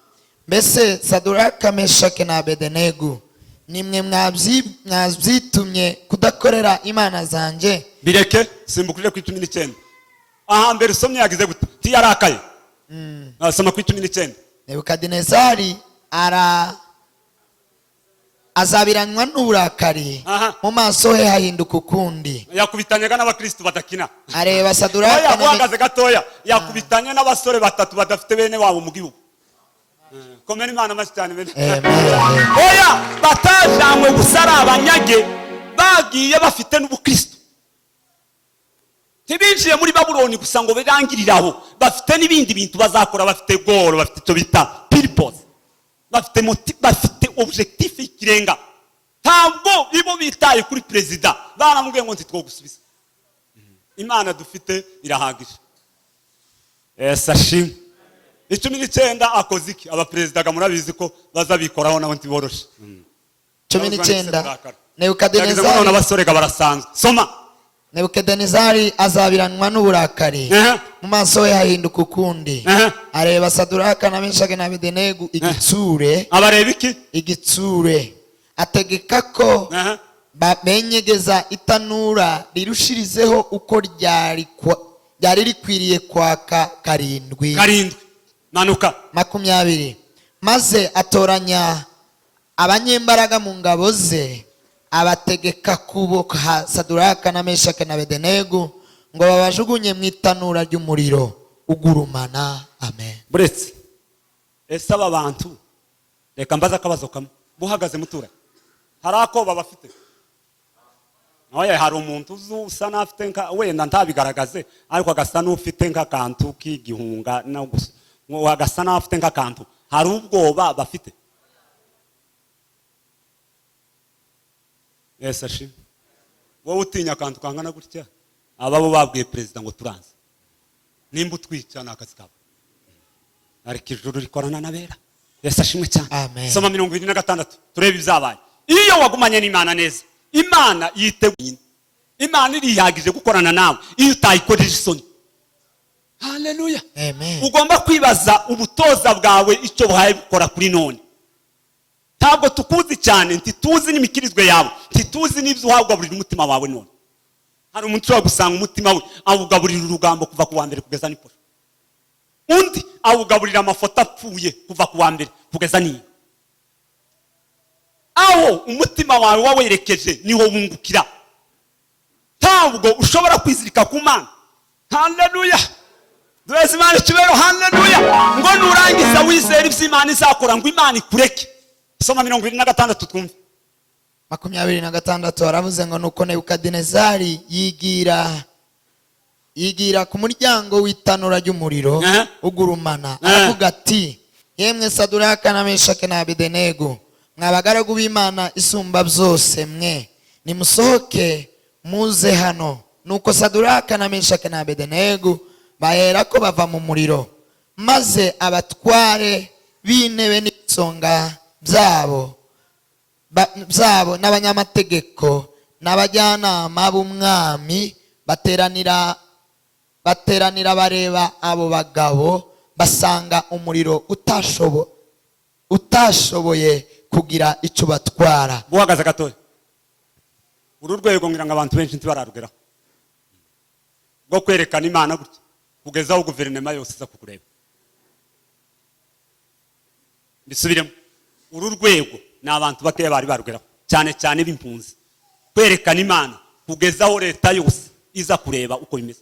Speaker 2: "Mbese Saduraka, Meshake na Abedenegu, nimwe mwabyitumye kudakorera imana zanjye?"
Speaker 1: Bireke, simbukuje ku 19. Ahambere usomye yagize gute? Ntiyarakaye? Soma ku 19.
Speaker 2: Nebukadinezari azabiranywa n'uburakari, mu maso he hahinduka ukundi.
Speaker 1: Yakubitanyaga n'abakristu badakina.
Speaker 2: Areba
Speaker 1: Oya,
Speaker 2: Saduraka na
Speaker 1: uhagaze gatoya, yakubitanye n'abasore batatu badafite bene wabo mu gihugu. Komera Imana amashyi cyane, bene.
Speaker 2: Amen.
Speaker 1: Oya, batajanywe gusa ari abanyage, bagiye bafite n'ubukristo. Ntibinjiye muri Babuloni gusa ngo birangirire aho, bafite n'ibindi bintu bazakora, bafite goal, bafite icyo bita purpose, bafite objectif y'ikirenga. Ntabwo ibo bitaye kuri perezida, baramubwiye ngo ntitwogusubiza, Imana dufite irahagije. Yesu ashimwe. 19, akoze iki? Abaperezida murabizi ko bazabikoraho, nabo ntiboroshe.
Speaker 2: 19.
Speaker 1: Yagize ngo none
Speaker 2: Nebukadinezari
Speaker 1: abasore ga barasanzwe. Soma.
Speaker 2: Nebukadinezari azabiranwa n'uburakari, mu maso he hahinduka ukundi. Areba Saduraka na Meshaki na Abedenegu igitsure.
Speaker 1: Abareba iki?
Speaker 2: Igitsure. Ategeka ko benyegeza itanura rirushirizeho uko ryari rikwiriye kwaka karindwi.
Speaker 1: Karindwi. Manuka.
Speaker 2: 20, maze atoranya abanyembaraga mu ngabo ze, abategeka kuboha Saduraka na Meshaki na Abedenegu ngo babajugunye mu itanura ry'umuriro ugurumana. Amen.
Speaker 1: Buretse, ese aba bantu, reka mbaze akabazo kamwe, buhagaze mutura, hari akoba bafite? Oya, hari umuntu uzi usa n'afite nka, wenda ntabigaragaze, ariko agasa n'ufite nk'akantu k'igihunga no gusa, ngo agasa n'afite nk'akantu, hari ubwoba bafite? Yesu ashimwe. Wowe utinya akantu kangana gutya, ababo babwiye perezida ngo turanze, nimba utwica ni akazi kawe, ariko ijuru rikorana n'abera. Yesu ashimwe cyane.
Speaker 2: Amen.
Speaker 1: Soma 26, turebe ibyabaye iyo wagumanye n'Imana neza. Imana yiteguye, Imana irihagije gukorana nawe iyo utayikojeje isoni. Haleluya.
Speaker 2: Amen.
Speaker 1: Ugomba kwibaza ubutoza bwawe icyo buhaye bukora kuri none. Ntabwo tukuzi cyane, ntituzi n'imikirizwe yawe, ntituzi n'ibyo uhabwa umutima wawe. None hari umuntu ushobora gusanga umutima we awugaburira urugambo kuva ku wa mbere kugeza nijoro, undi awugaburira amafoto apfuye kuva ku wa mbere kugeza n'iyi. Aho umutima wawe wawerekeje niho wungukira. Ntabwo ushobora kwizirika ku Mana, haleluya, duheze Imana icyubahiro, haleluya, ngo nurangiza wizere ibyo Imana izakora, ngo Imana ikureke. Soma 26 twumve.
Speaker 2: 26 baravuze ngo: "Nuko Nebukadinezari yigira ku muryango w'itanura ry'umuriro ugurumana, aravuga ati: 'Yemwe Saduraka na Meshake na Abedenego, mwa bagaragu b'Imana isumba byose mwe, nimusohoke muze hano.' Nuko Saduraka na Meshake na Abedenego baherako bava mu muriro. Maze abatware b'intebe n'ibisonga byabo n'abanyamategeko n'abajyanama b'umwami bateranira bareba abo bagabo, basanga umuriro utashoboye kugira icyo batwara."
Speaker 1: Guhagaze gatoya, uru rwego ngira ngo abantu benshi ntibararugeraho, rwo kwerekana Imana gutya kugeza aho guverinoma yose iza kukureba. Mbisubiremo, uru rwego ni abantu bakeya bari barugeraho, cyane cyane b'impunzi, kwerekana Imana kugeza aho leta yose iza kureba uko bimeze.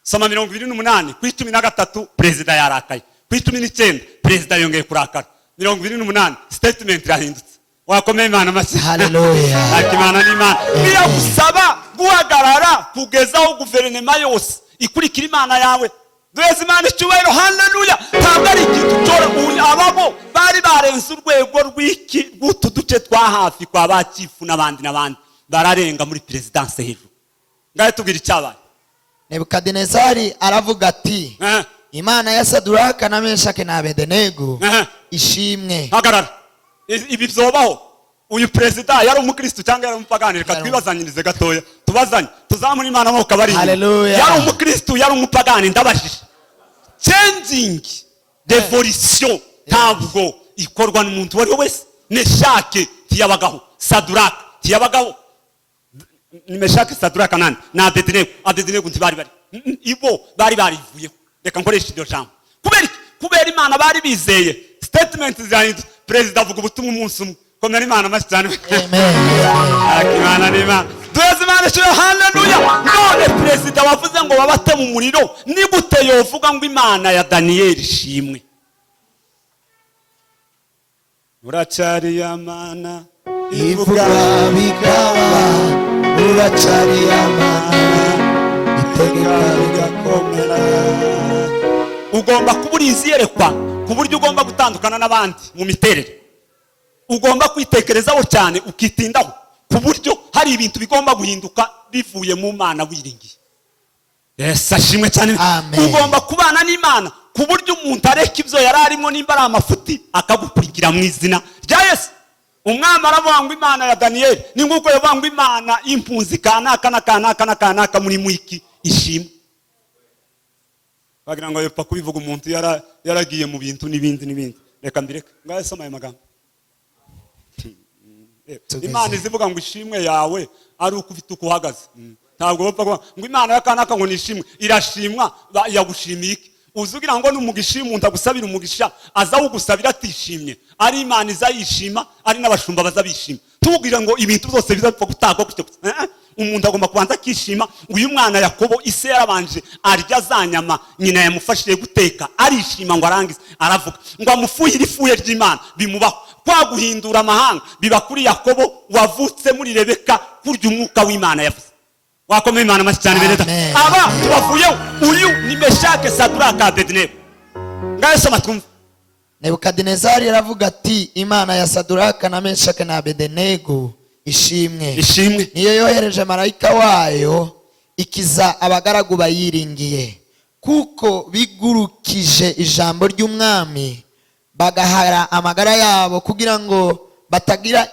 Speaker 1: Soma 28. Ku 13 perezida yarakaye, ku 19 perezida yongeye kurakara, 28 statement irahindutse. Wakomeye Imana amashyi.
Speaker 2: Hallelujah.
Speaker 1: Ariko Imana ni Imana. Biragusaba guhagarara kugeza aho guverinoma yose ikurikira Imana yawe. Duheze Imana icyubahiro, haleluya. Ntabwo ari ikintu cyora. Ababo bari barenze urwego rw'iki, rw'utu duce twa hafi kwa ba chief n'abandi n'abandi, bararenga muri perezidanse hejuru. Ngahe tubwira icyabaye.
Speaker 2: Nebukadinezari aravuga ati: 'Imana ya Saduraka na Meshake na Abedenego ishimwe.'"
Speaker 1: Hagarara. Ibi byobaho, uyu perezida yari umukristo cyangwa yari umupagani? Reka twibazanyirize gatoya, tubazanye, tuzamure Imana amaboko abari inyuma.
Speaker 2: Hallelujah.
Speaker 1: Yari umukristo, yari umupagani? Ndabajije. Changing revolution ntabwo ikorwa n'umuntu uwo ari we wese. Meshake ntiyabagaho, Saduraka ntiyabagaho, ni Meshake, Saduraka nande na Abedenego. Abedenego ntibari bari. Ibo bari barivuyeho, reka nkoresha iryo jambo. Kubera iki? Kubera Imana bari bizeye. Statement zirahindutse, perezida avuga ubutumwa umunsi umwe. Komera Imana amashyi cyane.
Speaker 2: Amen.
Speaker 1: Ariko Imana ni Imana. Duheze Imana ishuri, haleluya. None perezida wavuze ngo babate mu muriro, ni gute yovuga ngo Imana ya Daniyeli ishimwe? Uracyari ya Mana
Speaker 2: ivuga bikaba, uracyari Imana itegeka bigakomera.
Speaker 1: Ugomba kuba urizi iyerekwa ku buryo ugomba gutandukana n'abandi mu miterere. Ugomba kwitekerezaho cyane, ukitindaho, ku buryo hari ibintu bigomba guhinduka bivuye mu Mana wiringiye. Yesu ashimwe cyane.
Speaker 2: Amen.
Speaker 1: Ugomba kubana n'Imana ku buryo umuntu areka ibyo yari arimo, nimba ari amafuti, akagukurikira mu izina rya Yesu. Umwami aravuga ngo Imana ya Daniyeli, ni nk'uko yavuga ngo Imana y'impunzi kanaka na kanaka na kanaka muri mwiki ishimwe. Bagira ngo yepfa kubivuga umuntu yaragiye mu bintu n'ibindi n'ibindi. Reka mbireke. Ngaho soma ayo magambo.
Speaker 2: Tugeze.
Speaker 1: Imana izivuga ngo ishimwe yawe ari uko ufite uko uhagaze. Ntabwo bapfa kuvuga ngo Imana ya kanaka ngo nishimwe. Irashimwa, yagushimiye iki? Uzi ugira ngo n'umugisha, iyo umuntu agusabira umugisha, aza awugusabira atishimye? Ari Imana iza yishima, ari n'abashumba baza bishima. Tubwira ngo ibintu byose bizapfa gutangwa gutyo gusa. Umuntu agomba kubanza akishima. Uyu mwana Yakobo, ise yarabanje arya za nyama nyina yamufashije guteka, arishima ngo arangize, aravuga ngo amufuhire ifuhe ry'Imana. Bimubaho kwa guhindura amahanga biba kuri Yakobo wavutse muri Rebeka, kurya umwuka w'Imana yavuze. Wakomeye Imana amashyi cyane, bene data.
Speaker 2: Amen.
Speaker 1: Aba tubavuyeho. Uyu ni Meshake, Saduraka, Abedenego. Ngaho soma twumve.
Speaker 2: Nebukadinezari aravuga ati: 'Imana ya Saduraka na Meshake na Abedenego Ishimwe.
Speaker 1: Ishimwe.
Speaker 2: Niyo yohereje marayika wayo ikiza abagaragu bayiringiye, kuko bigurukije ijambo ry'umwami, bagahara amagara yabo kugira ngo batagira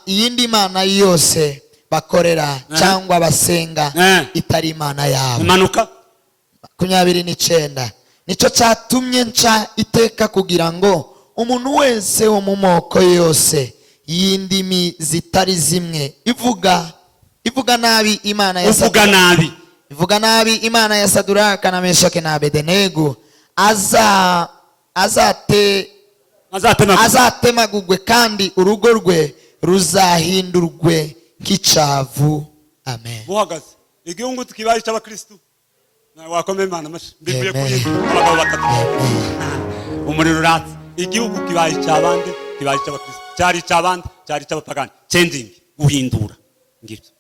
Speaker 2: iyindi mana yose bakorera cyangwa basenga itari Imana yabo.
Speaker 1: Imanuka.
Speaker 2: 29. Nicyo cyatumye nca iteka kugira ngo umuntu wese wo mu moko yose y'indimi zitari zimwe ivuga nabi Imana ya
Speaker 1: Uvuga nabi.
Speaker 2: Ivuga nabi Imana ya Saduraka na Meshake na Abedenego aza azate
Speaker 1: Azatema.
Speaker 2: Azatemagurwe, kandi urugo rwe ruzahindurwe nk'icavu. Amen.
Speaker 1: Buhagaze igihugu tukibaye cy'abakristu. Nawe wakoma Imana amashyi, mbivuye kuri
Speaker 2: Amen.
Speaker 1: abagabo batatu. Umuriro uratse, igihugu kibaye icy'abandi, kibaye icy'abakristu. Cyari icy'abandi, cyari icy'abapagani. Changing, guhindura, ngibyo.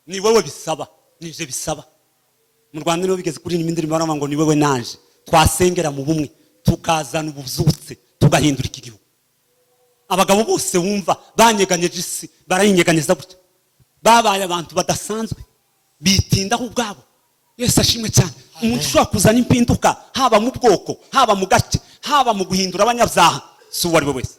Speaker 1: Ni wowe bisaba, nije bisaba. Mu Rwanda niho bigeze kuri iyi ndirimbo, baravuga ngo ni wowe naje twasengera mu bumwe, tukazana ububyutse, tugahindura iki gihugu. Abagabo bose wumva banyeganyeje isi, barayinyeganyeza gutya, babaye abantu badasanzwe, bitindaho ubwabo. Yesu ashimwe cyane. Umuntu ushobora kuzana impinduka, haba mu bwoko, haba mu gace, haba mu guhindura abanyabyaha, si uwo ari we wese.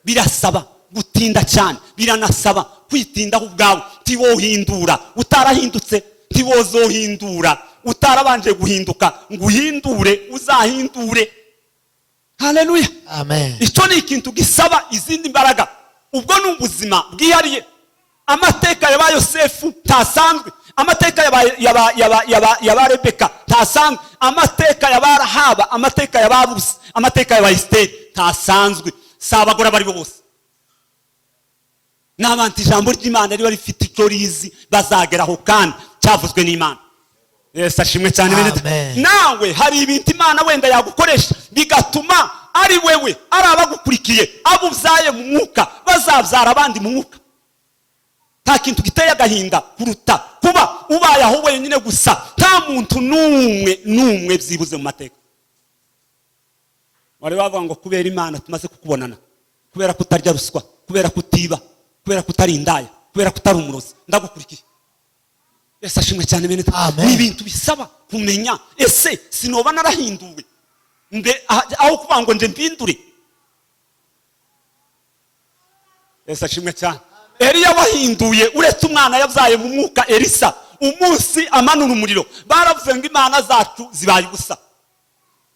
Speaker 1: Birasaba gutinda cyane, biranasaba kwitindaho ubwawe. Ntiwohindura utarahindutse, ntiwozohindura utarabanje guhinduka ngo uhindure, uzahindure. Haleluya.
Speaker 2: Amen.
Speaker 1: Icyo ni ikintu gisaba izindi mbaraga. Ubwo ni ubuzima bwihariye. Amateka ya ba Yosefu ntasanzwe, amateka ya ba Rebeka ntasanzwe, amateka ya ba Rahaba, amateka ya ba Rusi, amateka ya ba Esiteri ntasanzwe. Si abagore abo ari bo bose, ni abantu ijambo ry'Imana riba rifite icyo rizi bazageraho, kandi cyavuzwe n'Imana. Yesu ashimwe cyane, bene data.
Speaker 2: Amen.
Speaker 1: Nawe hari ibintu Imana wenda yagukoresha, bigatuma ari wewe, ari abagukurikiye, abo ubyaye mu mwuka bazabyara abandi mu mwuka. Nta kintu giteye agahinda kuruta kuba ubaye aho wenyine gusa, nta muntu n'umwe n'umwe byibuze mu mateka wari wavuga ngo kubera Imana tumaze kukubonana, kubera kutarya ruswa, kubera kutiba, kubera kutari indaya, kubera kutari umurozi, ndagukurikiye. Yesu ashimwe cyane, bene data.
Speaker 2: Amen.
Speaker 1: Ni ibintu bisaba kumenya: ese sinoba narahinduwe mbe aho kuvuga ngo nje mpindure? Yesu ashimwe cyane. Eliya wahinduye, uretse umwana yabyaye mu mwuka Elisa, umunsi amanura umuriro baravuze ngo imana zacu zibaye ubusa.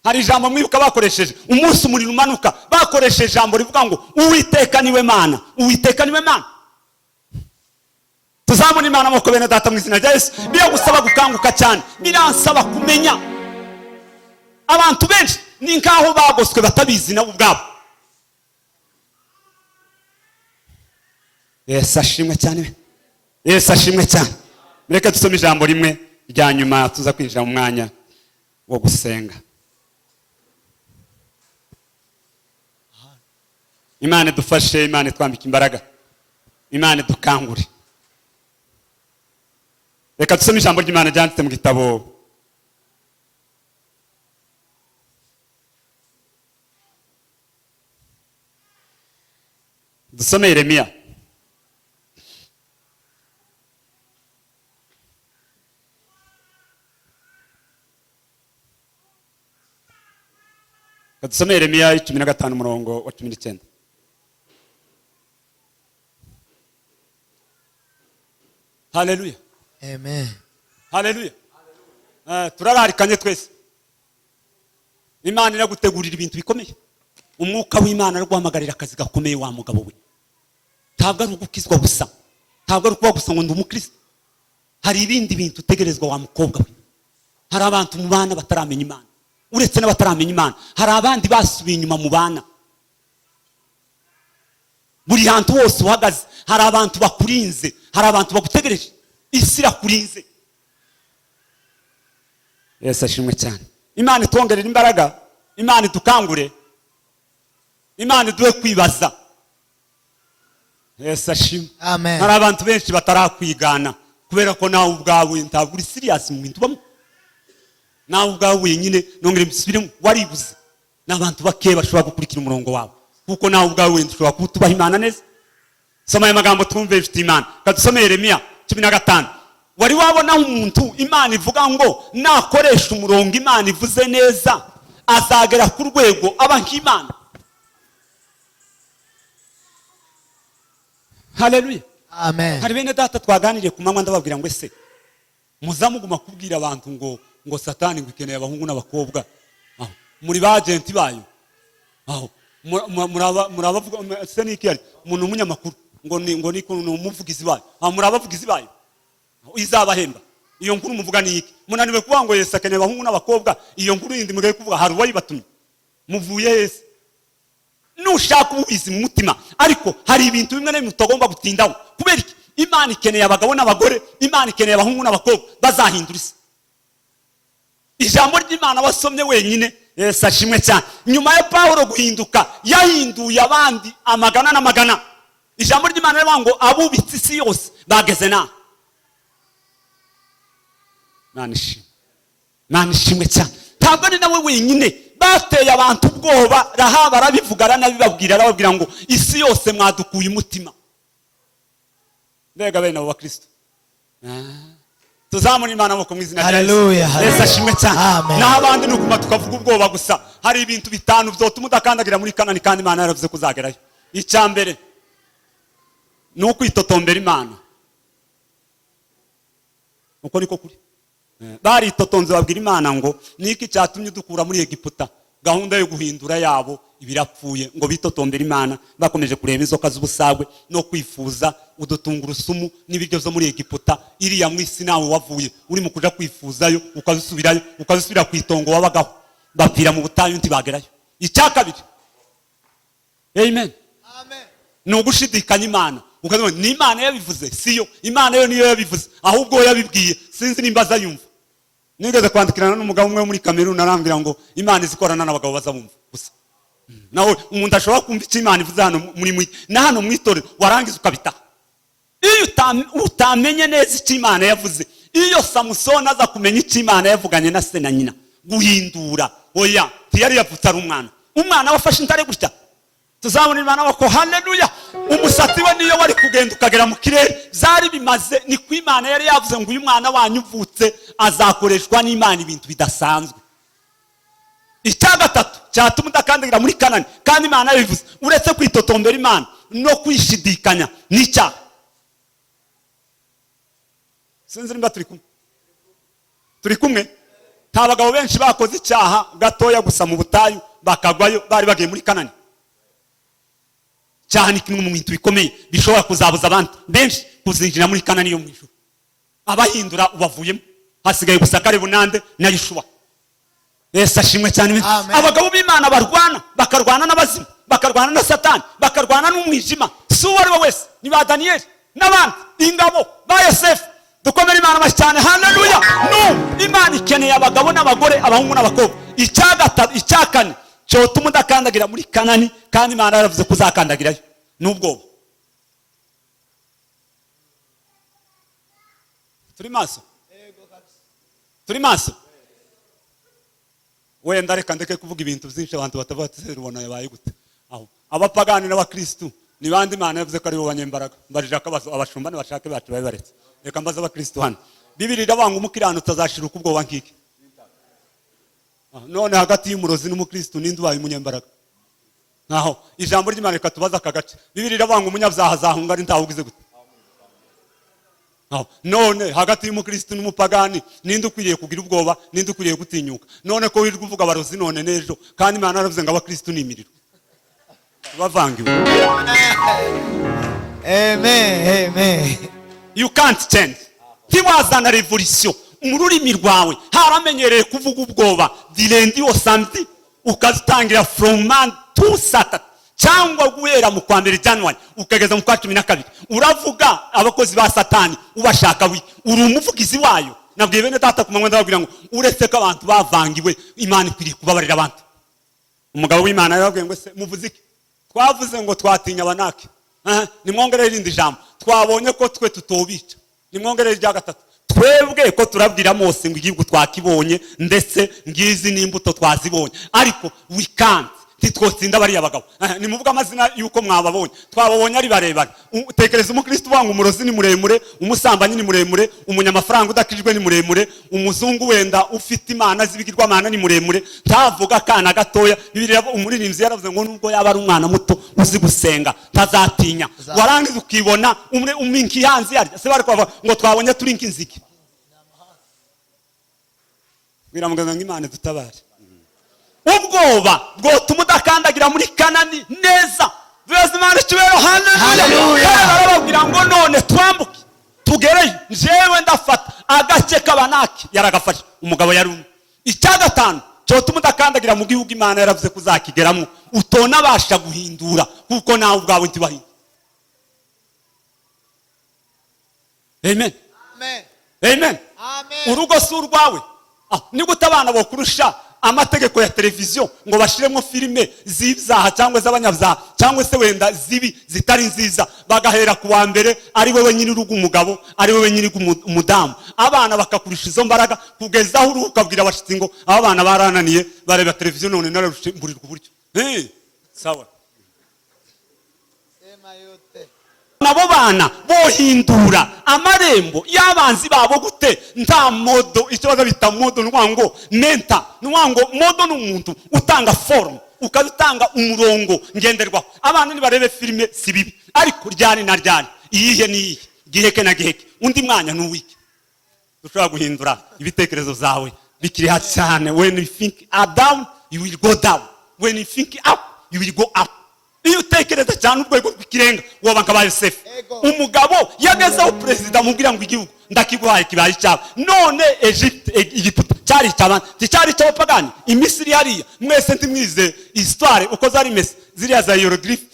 Speaker 1: Hari ijambo mwibuka bakoresheje umunsi umuriro umanuka? Bakoresheje ijambo rivuga ngo "Uwiteka niwe Mana, Uwiteka niwe Mana." Tuzamura Imana amaboko, bene data, mu izina rya Yesu. Biragusaba gukanguka cyane, biransaba kumenya. Abantu benshi ni nkaho bagoswe batabizi nabo ubwabo. Yesu ashimwe cyane, Yesu ashimwe cyane. Reka dusome ijambo rimwe rya nyuma, tuza kwinjira mu mwanya wo gusenga. Imana idufashe, Imana itwambike imbaraga, Imana idukangure. Reka dusome ijambo ry'Imana ryanditse mu gitabo dusome Yeremiya. Reka dusome Yeremiya 15, umurongo wa 19. Haleluya.
Speaker 2: Amen.
Speaker 1: Haleluya. Turararikanye twese. Imana iragutegurira ibintu bikomeye. Umwuka w'Imana araguhamagarira akazi gakomeye, wa mugabo we. Ntabwo ari ugukizwa gusa, ntabwo ari ukuba gusa ngo ndi umukristo. Hari ibindi bintu utegerezwa, wa mukobwa we. Hari abantu mu bana bataramenya Imana. Uretse n'abataramenya Imana, hari abandi basubiye inyuma mu bana. Buri hantu hose uhagaze hari abantu bakurinze, hari abantu bagutegereje. Isi irakurinze. Yesu ashimwe cyane. Imana itwongerere imbaraga, Imana idukangure, Imana iduhe kwibaza. Yesu ashimwe.
Speaker 2: Amen.
Speaker 1: Hari abantu benshi batarakwigana kubera ko nawe ubwawe ntabwo uri serious mu bintu ubamo. Nawe ubwawe wenyine, nongere mbisubiremo, waribuze. Ni abantu bake bashobora gukurikira umurongo wawe. Kuko nawe ubwawe wenda ushobora kuba utubaha Imana neza. Soma aya magambo twumve, ifite Imana. Kadusome Yeremiya 15. Wari wabona umuntu Imana ivuga ngo nakoresha umurongo Imana ivuze neza azagera ku rwego aba nk'Imana? Haleluya.
Speaker 2: Amen.
Speaker 1: Hari bene data twaganiriye ku manywa, ndababwira ngo: "Ese muzamuguma kubwira abantu ngo Satani ngo ikeneye abahungu n'abakobwa, aho muri ba agent bayo, aho muri abavuga se niki, ari umuntu umunyamakuru ngo ni umuvugizi bayo, aho muri abavugizi bayo izabahemba? Iyo nkuru muvuga ni iki? Munaniwe kuvuga ngo Yesu akeneye abahungu n'abakobwa. Iyo nkuru yindi mugiye kuvuga, hari uwayibatumye? Muvuye hese?" Nushaka ububizi mu mutima, ariko hari ibintu bimwe na bimwe utagomba gutindaho. Kubera iki? Imana ikeneye abagabo n'abagore, Imana ikeneye abahungu n'abakobwa bazahindura isi. Ijambo ry'Imana wasomye wenyine, Yesu ashimwe cyane, nyuma ya Pawulo guhinduka yahinduye abandi amagana n'amagana. Ijambo ry'Imana rivuga ngo abubitse isi yose bageze naha. Imana ishimwe, Imana ishimwe cyane. Ntabwo ari nawe wenyine bateye abantu ubwoba. Rahaba arabivuga, aranabibabwira, arababwira ngo: "Isi yose mwadukuye umutima." Mbega bene abo bakristo! Tuzamura Imana amaboko mu izina rya Yesu.
Speaker 2: Haleluya,
Speaker 1: Yesu
Speaker 2: haleluya.
Speaker 1: ashimwe cyane.
Speaker 2: Amen.
Speaker 1: Naho abandi ni ukuma tukavuga ubwoba gusa. Hari ibintu bitanu byotuma udakandagira muri Kanani kandi Imana yaravuze ko uzagerayo. Icya mbere ni ukwitotombera Imana. Uko niko kuri. Baritotonze, babwira Imana ngo: "Niki cyatumye udukura muri Egiputa?" Gahunda yo guhindura yabo ibirapfuye. Ngo bitotombera Imana, bakomeje kureba inzoka z'ubusagwe no kwifuza udutungurusumu n'ibiryo byo muri Egiputa. Iriya mu isi nawe wavuye uri mu kuja kwifuzayo, ukazisubirayo, ukazisubira ku itongo wabagaho. Bapfira mu butayu, ntibagerayo. Icya kabiri, amen, ni ugushidikanya Imana. Ukavuga: "Ni Imana yabivuze?" Siyo, Imana yo niyo yabivuze, ahubwo uwo yabibwiye sinzi nimba azayumva. Nigeze kwandikirana n'umugabo umwe wo muri Kameruni, arambwira ngo Imana izikorana n'abagabo baza bumva gusa. Nawe umuntu ashobora kumva icyo Imana ivuze hano muri na hano mu itorero, warangiza ukabitaha iyo utamenye neza icyo Imana yavuze. Iyo Samusoni aza kumenya icyo Imana yavuganye na se na nyina, guhindura oya, ntiyari yavutse ari umwana. Umwana wafashe intare gutya, tuzabona Imana bako, haleluya. Umusatsi we niyo wari kugenda ukagera mu kirere, byari bimaze. Ni ko Imana yari yavuze ngo: "Uyu mwana wanyu uvutse azakoreshwa n'Imana ibintu bidasanzwe." Icya gatatu cyatuma udakandagira muri Kanani kandi Imana yabivuze, uretse kwitotombera Imana no kwishidikanya, n'icyaha. Sinzi nimba turi kumwe. Turi kumwe? Nta bagabo benshi bakoze icyaha gatoya gusa mu butayu bakagwayo, bari bagiye muri Kanani. Icyaha ni kimwe mu bintu bikomeye bishobora kuzabuza abantu benshi kuzinjira muri Kanani yo mu ijuru. Abahindura ubavuyemo, hasigaye gusa Kalebu nande na Yoshuwa. Yesu ashimwe cyane.
Speaker 2: Amen.
Speaker 1: Abagabo b'Imana barwana, bakarwana n'abazimu, bakarwana na Satani, bakarwana n'umwijima, si uwo ari we wese, ni ba Daniyeli n'abandi, ingabo ba Yosefu. Dukomere Imana amashyi cyane, haleluya. Nu Imana ikeneye abagabo n'abagore, abahungu n'abakobwa. Icya gatatu, icya kane cyotuma udakandagira muri Kanani kandi Imana yaravuze ko uzakandagirayo, n'ubwoba. Turi maso, turi maso. Wenda reka ndeke kuvuga ibintu byinshi, abantu batavuga ati: "Se rubona yabaye gute?" Aho abapagani n'abakristu ni bande Imana yavuze ko aribo banyembaraga? Mbajije akabazo, abashumba nibashake bacu babe baretse. Reka mbaze abakristu hano. Bibiri iravuga ngo umukiranutsi azashira ubwoba nk'iki. None hagati y'umurozi n'umukristu, ninde ubaye umunyembaraga? Nkaho ijambo ry'Imana, reka tubaze aka gace. Bibiri iravuga ngo umunyabyaha azahunga ari ntawe ugize gute. Aho. None hagati y'umukristo n'umupagani, ninde ukwiriye kugira ubwoba? Ninde ukwiriye gutinyuka? None ko wirirwa uvuga abarozi none n'ejo, kandi Imana yaravuze ngo abakristo ni imiriro, bavangiwe.
Speaker 2: Amen. Amen.
Speaker 1: You can't change. Ntiwazana revolution mu rurimi rwawe haramenyereye kuvuga ubwoba du lundi au samedi, ukazitangira from Monday to Saturday, cyangwa guhera mu kwa mbere, January, ukageza mu kwa 12, uravuga abakozi ba Satani, ubashaka wi uri umuvugizi wayo. Nabwiye bene data ku manywa, ndababwira ngo uretse ko abantu bavangiwe, Imana ikwiriye kubabarira abantu. Umugabo w'Imana yarababwiye ngo: "Se muvuze iki?" "Twavuze ngo twatinya Abanaki." Aha, nimwongerere irindi jambo. "Twabonye ko twe tutobica." Nimwongerere irya gatatu. "Twebwe ko turabwira Mose ngo igihugu twakibonye, ndetse ngizi n'imbuto twazibonye, ariko we can't, Ntitwotsinda bariya bagabo. Nimuvuge amazina y'uko mwababonye. Twababonye ari barebare. Tekereza umukristo uvuga ngo umurozi ni muremure, umusambanyi ni muremure, umunyamafaranga udakijwe ni muremure, umuzungu wenda ufite imana z'ibigirwamana ni muremure, ntavuga akana gatoya. Bibiliya, umuririmbyi yaravuze ngo nubwo yaba ari umwana muto uzi gusenga, ntazatinya. Warangiza ukibona umwe uminkiyanzi yarya se, bari kubavuga ngo twabonye turi nk'inzige. Biramugana ngo Imana dutabare. Ubwoba bwotuma udakandagira muri Kanani neza. Duheze Imana icyubahiro, haleluya.
Speaker 2: Haleluya.
Speaker 1: Barababwira ngo none twambuke tugereyo, njyewe ndafata agace k'Abanaki. Yaragafashe, umugabo yari umwe. Icya gatanu cyotuma udakandagira mu gihugu Imana yaravuze ko uzakigeramo, utonabasha guhindura kuko nawe ubwawe ntibahindura. Amen.
Speaker 2: Amen.
Speaker 1: Amen.
Speaker 2: Amen.
Speaker 1: Urugo si urwawe. Ni gute abana bokurusha amategeko ya televiziyo ngo bashiremo filime z'ibyaha cyangwa z'abanyabyaha cyangwa se wenda zibi zitari nziza, bagahera ku wa mbere ari wowe nyiri urugo umugabo, ari wowe nyiri umudamu, abana bakakurusha izo mbaraga kugeza aho uruhu ukabwira abashitsi ngo aba bana barananiye bareba televiziyo, none nararushe mburirwa uburyo. Sawa.
Speaker 2: Sema yote.
Speaker 1: Nabo bana bohindura amarembo y'abanzi babo gute? Nta modo, icyo baza bita modo, ni ngo menta, ni ngo modo ni umuntu utanga forme, ukaba utanga umurongo ngenderwaho. Abana nibarebe filime si bibi, ariko ryari na ryari, iyihe n'iyihe, giheke na giheke, undi mwanya ni uwiki. Dushobora guhindura ibitekerezo byawe bikiri hasi cyane. When you think down, you will go down. When you think up, you will go up. Iyo utekereza cyane urwego rw'ikirenga, woba nka ba Yosefu.
Speaker 2: Ego.
Speaker 1: Umugabo yagezeho perezida amubwira ngo igihugu ndakiguhaye kibaye icyawe. None Egypte, Egiputa cyari icy'abandi, nticyari icy'abapagani. Imisiri hariya mwese ntimwize histoire uko zari imeze, ziriya za hieroglyphe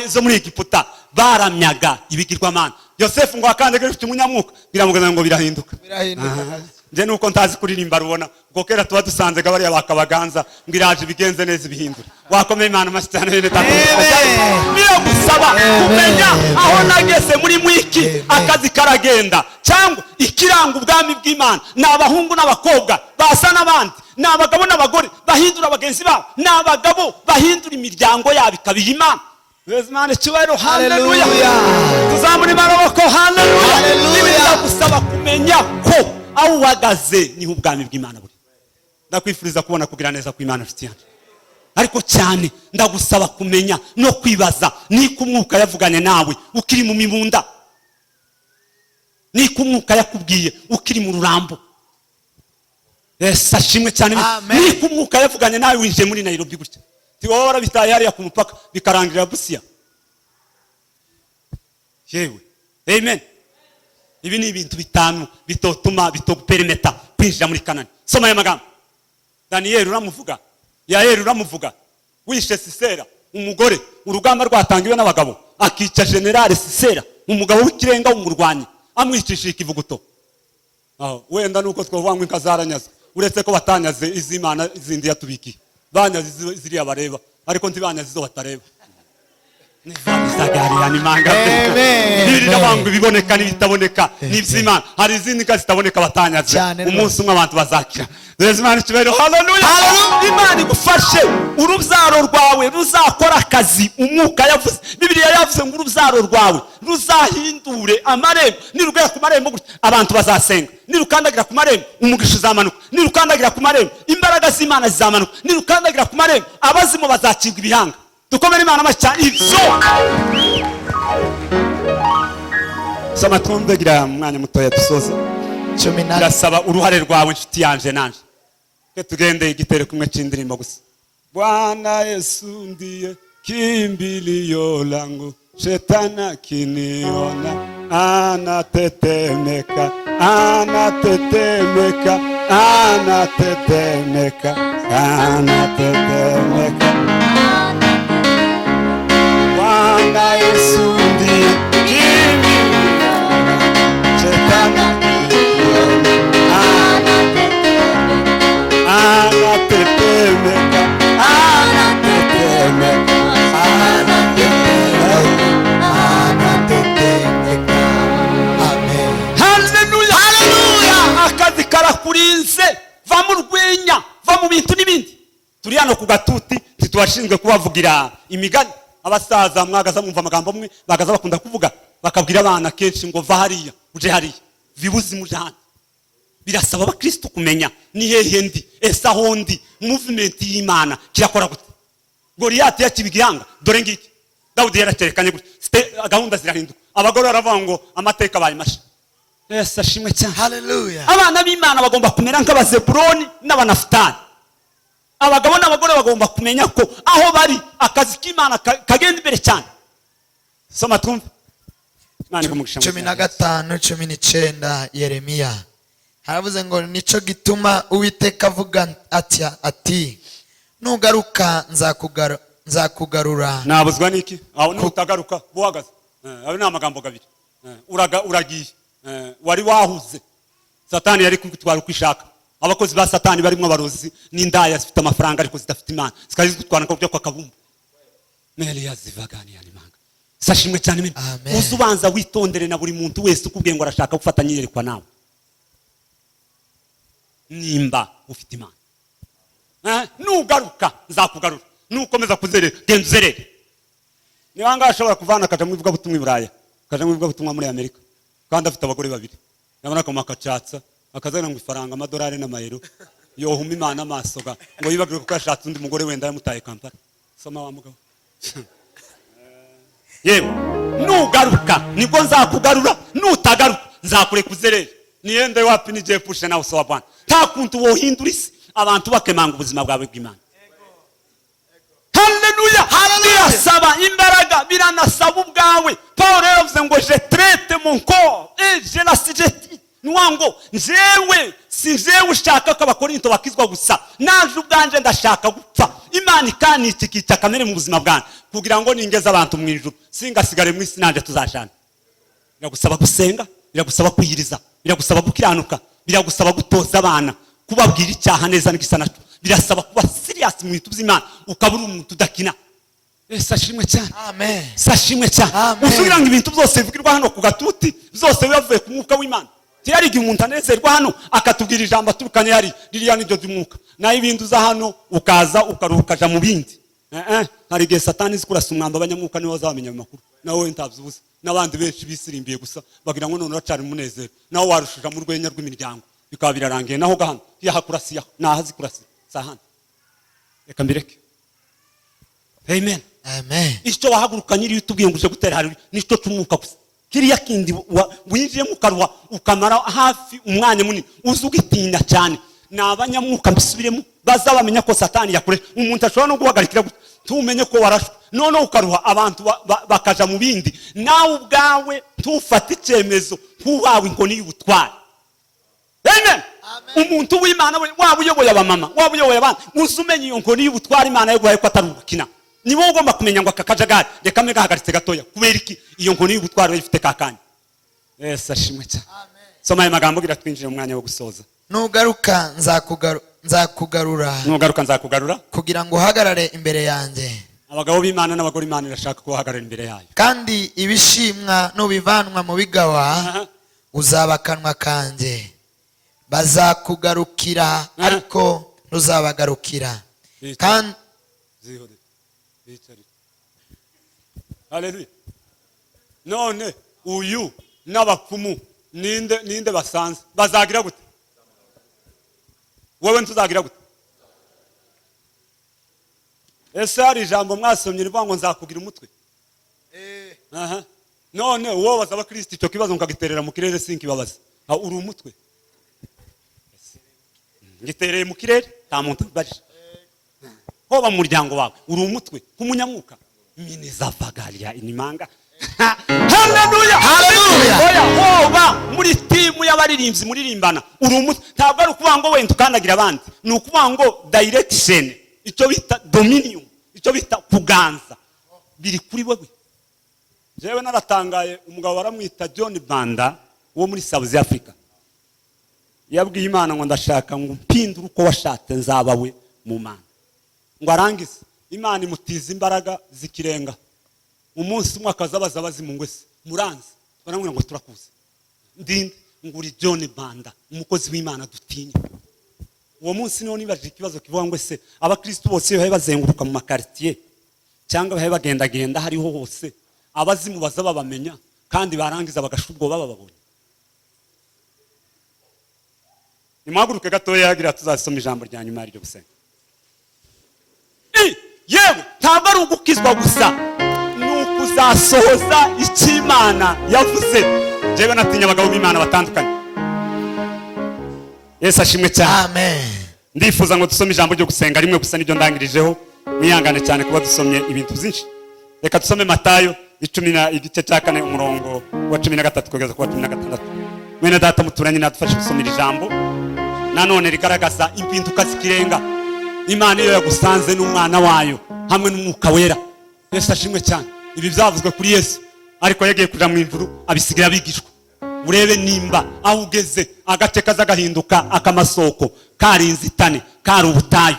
Speaker 1: zo muri Egiputa, baramyaga ibigirwamana. Yosefu ngo akandagire ufite umunyamwuka, biramugana ngo birahinduka.
Speaker 2: Birahinduka kabisa.
Speaker 1: Nje nuko ntazi kuririmba, rubona ubwo kera tuba dusanze bariya bakabaganza ngo iraje ibigenze neza ibihindura. Wakomeye Imana amashyi cyane, bene data.
Speaker 2: Amen.
Speaker 1: Biragusaba
Speaker 2: Amen.
Speaker 1: kumenya aho nageze muri mwiki.
Speaker 2: Amen.
Speaker 1: Akazi karagenda, cyangwa ikiranga ubwami bw'Imana ni abahungu n'abakobwa basa n'abandi, ni abagabo n'abagore bahindura bagenzi babo, ni abagabo bahindura imiryango yabo ikaba iy'Imana. Duheze Imana icyubahiro, haleluya.
Speaker 2: Haleluya.
Speaker 1: Tuzamura amaboko, haleluya.
Speaker 2: Haleluya.
Speaker 1: Biragusaba kumenya ko aho uhagaze niho ubwami bw'Imana buri. Ndakwifuriza kubona kugira neza kw'Imana, nshuti yanjye, ariko cyane ndagusaba kumenya no kwibaza niko umwuka yavuganye nawe ukiri mu mibunda, niko umwuka yakubwiye ukiri mu rurambo. Yesu ashimwe cyane.
Speaker 2: Amen.
Speaker 1: Niko umwuka yavuganye nawe winjiye muri Nairobi gutya, wowe warabitaye hariya ku mupaka bikarangirira Busiya. Yewe, amen. Ibi ni ibintu bitanu bitotuma bitoguperimeta kwinjira muri Kanani. Soma aya magambo. Daniyeli uramuvuga, Yayeli uramuvuga, wishe Sisera umugore, urugamba rwatangiwe n'abagabo, akica generale Sisera, umugabo w'ikirenga w'umurwanyi, amwicishije ikivuguto. Aho wenda nuko twavuga ngo inka zaranyaze, uretse ko batanyaze iz'Imana zindi yatubikiye, banyaze ziriya bareba, ariko ntibanyaze izo batareba.
Speaker 2: Amen.
Speaker 1: Bibiri ibiboneka n'ibitaboneka n'iby'Imana. Hari izindi nka zitaboneka batanyaze.
Speaker 2: Cyane rwose.
Speaker 1: Umunsi umwe abantu bazakira. Duheze Imana icyubahiro, haleluya. Imana igufashe urubyaro rwawe ruzakora akazi umwuka yavuze. Bibiliya yavuze ngo urubyaro rwawe ruzahindure amarembo. Nirugera ku marembo gutya, abantu bazasenga. Nirukandagira ku marembo, umugisha uzamanuka. Nirukandagira ku marembo, imbaraga z'Imana zizamanuka. Nirukandagira ku marembo, abazimu bazacibwa ibihanga. Dukomere Imana amashyi cyane. Ibyo soma twumve, umwanya mutoya dusoze.
Speaker 2: 14.
Speaker 1: Birasaba uruhare rwawe, inshuti yanje nanje. Twe tugende igitero kumwe cy'indirimbo gusa. Bwana Yesu ndiye kimbilio langu, shetani akiniona anatetemeka, anatetemeka, anatetemeka, anatetemeka. Bwana Yesu ndiye kimbilio langu, shetani akiniona anatetemeka, anatetemeka, anatetemeka.
Speaker 2: Anatetemeka. Amen.
Speaker 1: Haleluya, haleluya. Akazi karakurinze. Va mu rwenya, va mu bintu n'ibindi. Turi hano ku gatuti. Tubashinzwe kubavugira imigani. Abasaza mwagaza mwumva amagambo amwe bagaza bakunda kuvuga, bakabwira abana kenshi ngo: "Va hariya uje hariya, vibuzi muje hano." Birasaba abakristo kumenya ni hehe ndi. Ese aho ndi, movement y'Imana kirakora gute? Goliyati yakiba igihanga, dore ngiki Dawudi yaraterekanye gutya. Gahunda zirahinduka, abagore baravuga ngo amateka abaye masha. Yesu ashimwe cyane.
Speaker 2: Hallelujah.
Speaker 1: Abana b'Imana bagomba kumera nk'Abazebuloni n'Abanafutali. Abagabo n'abagore bagomba kumenya ko aho bari akazi k'Imana kagenda imbere cyane. Soma twumve. Imana iguhe umugisha mu
Speaker 2: Cumi
Speaker 1: izina
Speaker 2: na
Speaker 1: rya Yesu.
Speaker 2: gatanu, 19, Yeremiya haravuze ngo: "Nico gituma Uwiteka avuga atya ati: nugaruka nzakugarura."
Speaker 1: Nabuzwa n'iki aho nutagaruka buhagaze? Ayo ni amagambo abiri. Uragiye. Wari wahuze, Satani yari kugutwara uko ishaka. Abakozi ba Satani barimo abarozi n'indaya zifite amafaranga ariko zidafite Imana, zikaba zigutwara nko kwa kabumbu meliya zivaganiya nimanga. Sashimwe cyane mene.
Speaker 2: Amen.
Speaker 1: Uze ubanza witondere na buri muntu wese ukubwiye ngo arashaka gufatanya iyerekwa nawe. Nimba ufite Imana, nugaruka nzakugarura, nukomeza kuzerera genda uzerere. Niba ngaho ashobora kuvana akaja mu ivugabutumwa i Buraya, akaja mu ivugabutumwa muri Amerika, kandi afite abagore babiri, yabona akama akacatsa, akazana ngo ifaranga, amadolari n'amayero, yohuma Imana amaso ga ngo yibagirwe kuko yashatse undi mugore wenda yamutaye Kampala. Soma wa mugabo. Yewe, nugaruka nibwo nzakugarura, nutagaruka nzakureka uzerere. Niende wapi nijiepushe na uso wa Bwana? Nta kuntu wohindura isi abantu bakemanga ubuzima bwawe bw'Imana. Haleluya!
Speaker 2: Haleluya!
Speaker 1: Birasaba imbaraga, biranasaba ubwawe. Paul rero yavuze ngo: "Je traite mon corps et je l'assujettis." Nuwa ngo njyewe si njyewe ushaka ko Abakorinto bakizwa gusa, naje ubwanje ndashaka gupfa, Imana ikanica, ikica kamere mu buzima bwanjye, kugira ngo ningeze abantu mu ijuru singasigare mu isi, nanjye tuzajana. Biragusaba gusenga, biragusaba kwiyiriza, biragusaba gukiranuka, biragusaba gutoza abana, kubabwira icyaha neza n'igisa nacyo. Birasaba kuba serious mu bintu by'Imana, ukaba uri umuntu udakina. Yesu ashimwe cyane.
Speaker 2: Amen.
Speaker 1: Yesu ashimwe cyane.
Speaker 2: Amen.
Speaker 1: Usugira ngo ibintu byose bivugirwa hano ku gatuti byose biba bivuye ku mwuka w'Imana. Hari igihe umuntu anezerwa hano akatubwira ijambo aturukanye hari ririya niryo ry'umwuka, naho ibindi uza hano ukaza ukaruhuka ukaja mu bindi. Hari igihe Satani izi kurasa umwamba, abanyamwuka nibo bazamenya ayo makuru, nawe we ntabyo ubuze. N'abandi benshi bisirimbiye gusa bagira ngo none uracari umunezero, nawe warushija mu rwenya rw'imiryango, bikaba birarangiye. Naho gahano yahakurasiya naho azi kurasiya si ahandi. Reka mbireke. Amen.
Speaker 2: Amen.
Speaker 1: Icyo wahaguruka nyiri utubwiye ngo uje gutera hari nicyo cy'umwuka gusa. Kiriya kindi winjiyemo ukaruha, ukamara hafi umwanya munini, uza ugitinya cyane. Ni abanyamwuka, mbisubiremo, baza bamenya ko Satani yakure. Umuntu ashobora no guhagarikira gutya, tumenye ko warashwe, noneho ukaruha, abantu bakaja mu bindi, nawe ubwawe ntufate icyemezo nk'uhawe inkoni y'ubutware. Amen. Umuntu w'Imana we, waba uyoboye abamama, waba uyoboye abana, uzi umenya iyo nkoni y'ubutware Imana yaguhaye ko atari ugukina. Ni wowe ugomba kumenya ngo aka kajagari reka mbe gahagaritse gatoya. Kubera iki? Iyo nkoni y'ubutware uyifite ka kanya. Yesu ashimwe cyane. Soma ayo magambo gira twinjire mu mwanya wo gusoza.
Speaker 2: Nugaruka nzakugarura.
Speaker 1: Nugaruka nzakugarura.
Speaker 2: Kugira ngo uhagarare imbere yanjye.
Speaker 1: Abagabo b'Imana n'abagore, Imana irashaka kubahagarara imbere yayo.
Speaker 2: Kandi ibishimwa nubivanwa mu bigawa, uzaba akanwa kanjye. Bazakugarukira, ariko ntuzabagarukira.
Speaker 1: Bicara.
Speaker 2: Kandi
Speaker 1: Zihore bicarire. Haleluya! None uyu n'abapfumu ninde, ninde basanze bazagira gute? Wowe ntuzagira gute? Ese hari ijambo mwasomye rivuga ngo nzakugira umutwe? Aha. None uwo baza abakristo icyo kibazo nkagiterera mu kirere, sinkibabaza. Ah, uri umutwe? Ngitereye mu kirere, nta muntu ubajije. Hoba mu muryango wawe uri umutwe nk'umunyamwuka minizavagaria inimanga. Haleluya!
Speaker 2: Haleluya!
Speaker 1: Oya, hoba muri timu y'abaririmbyi muririmbana uri umutwe. Ntabwo ari ukuvuga ngo wenda ukandagira abandi, ni ukuvuga ngo direction, icyo bita dominion, icyo bita kuganza, biri kuri wewe. Jewe naratangaye, umugabo baramwita John Banda wo muri South Africa, yabwiye Imana ngo: "Ndashaka ngo mpindure uko washatse, nzaba we mu Mana." Ngo arangize, Imana imutiza imbaraga zikirenga. Umunsi umwe akaza abaza abazimu ngo: "Ese muranzi?" Baramubwira ngo: "Turakuzi." "Ndinde?" Ngo: "Uri John Banda, umukozi w'Imana dutinya." Uwo munsi niho nibajije ikibazo kivuga ngo: ese abakristo bose iyo bahe bazenguruka mu makaritiye cyangwa bahe bagendagenda hariho hose, abazimu baza babamenya kandi barangiza bagasha ubwoba bababonye? Nimuhaguruke gatoya, yagira tuzasoma ijambo rya nyuma yaryo gusenga. Yewe, ntabwo ari ugukizwa gusa, ni ukuzasohoza icyo Imana yavuze. Njyewe natinya abagabo b'Imana batandukanye. Yesu ashimwe cyane.
Speaker 2: Amen.
Speaker 1: Ndifuza ngo dusome ijambo ryo gusenga rimwe gusa, nibyo ndangirijeho. Mwihangane cyane kuba dusomye ibintu byinshi. Reka dusome Matayo icumi na igice cya 4, umurongo wa 13 kugeza ku wa 16. Mwene data muturanye nadufashe gusomera ijambo nanone rigaragaza impinduka z'ikirenga Imana iyo yagusanze n'umwana wayo hamwe n'Umwuka Wera. Yesu ashimwe cyane. Ibi byavuzwe kuri Yesu, ariko yagiye kuja mu ijuru abisigaye abigishwa. Urebe nimba aho ugeze agace kaza gahinduka akamasoko kari inzitane, kari ubutayu.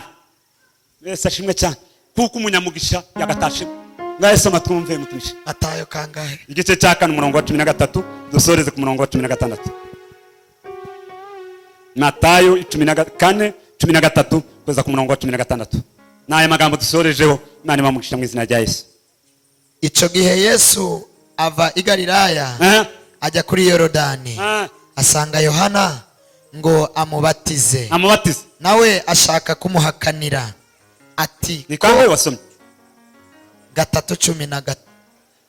Speaker 1: Yesu ashimwe cyane, kuko umunyamugisha yagatashemo. Ngahe soma twumve, mutumishi.
Speaker 2: Matayo kangahe?
Speaker 1: Igice cya 4, umurongo wa 13, dusoreze ku murongo wa 16. Matayo 14, 13 kugeza ku murongo wa 16. Ni aya magambo dusorejeho. Imana ibamugisha mu izina rya Yesu.
Speaker 2: Icyo gihe Yesu ava i Galilaya ajya kuri Yorodani, asanga Yohana ngo amubatize.
Speaker 1: Amubatize.
Speaker 2: Nawe ashaka kumuhakanira ati
Speaker 1: Ni kangahe wasomye?
Speaker 2: 3 cumi na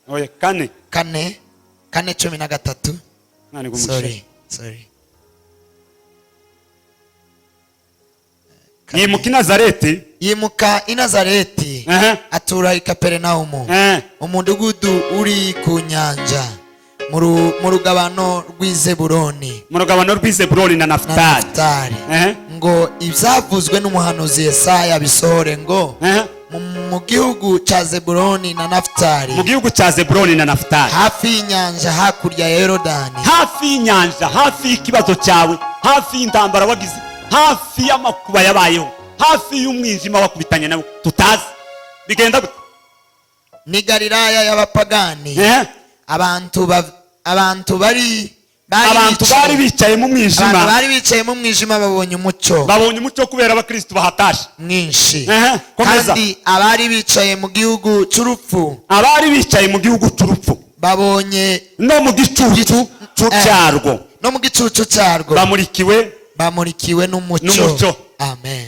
Speaker 1: Oya, 4.
Speaker 2: 4, 4 13.
Speaker 1: Imana iguhe umugisha.
Speaker 2: Sorry, sorry. 4.
Speaker 1: Yimuka i Nazareti.
Speaker 2: Yimuka i Nazareti, atura i Kaperinawumu, umudugudu uri ku nyanja, mu rugabano rw'i Zebuloni
Speaker 1: Mu rugabano rw'i Zebuloni na
Speaker 2: na
Speaker 1: Nafutali.
Speaker 2: Nafutali, ngo ibyavuzwe n'umuhanuzi Yesaya bisohore ngo mu gihugu cya Zebuloni na Nafutali,
Speaker 1: Mu gihugu cya Zebuloni na Nafutali,
Speaker 2: hafi y'inyanja, hakurya ya Yorodani.
Speaker 1: Hafi y'inyanja, hafi y'ikibazo cyawe, hafi y'intambara wagize, hafi y'amakuba yabayeho, hafi y'umwijima wakubitanye nawe tutazi, bigenda gute?
Speaker 2: Ni Galilaya y'abapagani. Abantu bari
Speaker 1: Abantu bari bicaye mu
Speaker 2: abantu
Speaker 1: mwijima
Speaker 2: bari bicaye mu mwijima babonye umucyo
Speaker 1: babonye umucyo kubera abakristo bahatashe
Speaker 2: mwinshi.
Speaker 1: Komeza.
Speaker 2: Kandi abari bicaye mu gihugu cy'urupfu
Speaker 1: Abari bicaye mu gihugu cy'urupfu
Speaker 2: babonye
Speaker 1: no mu gicucu cyarwo
Speaker 2: no mu gicucu cyarwo
Speaker 1: bamurikiwe
Speaker 2: bamurikiwe n'umucyo.
Speaker 1: N'umucyo.
Speaker 2: Amen.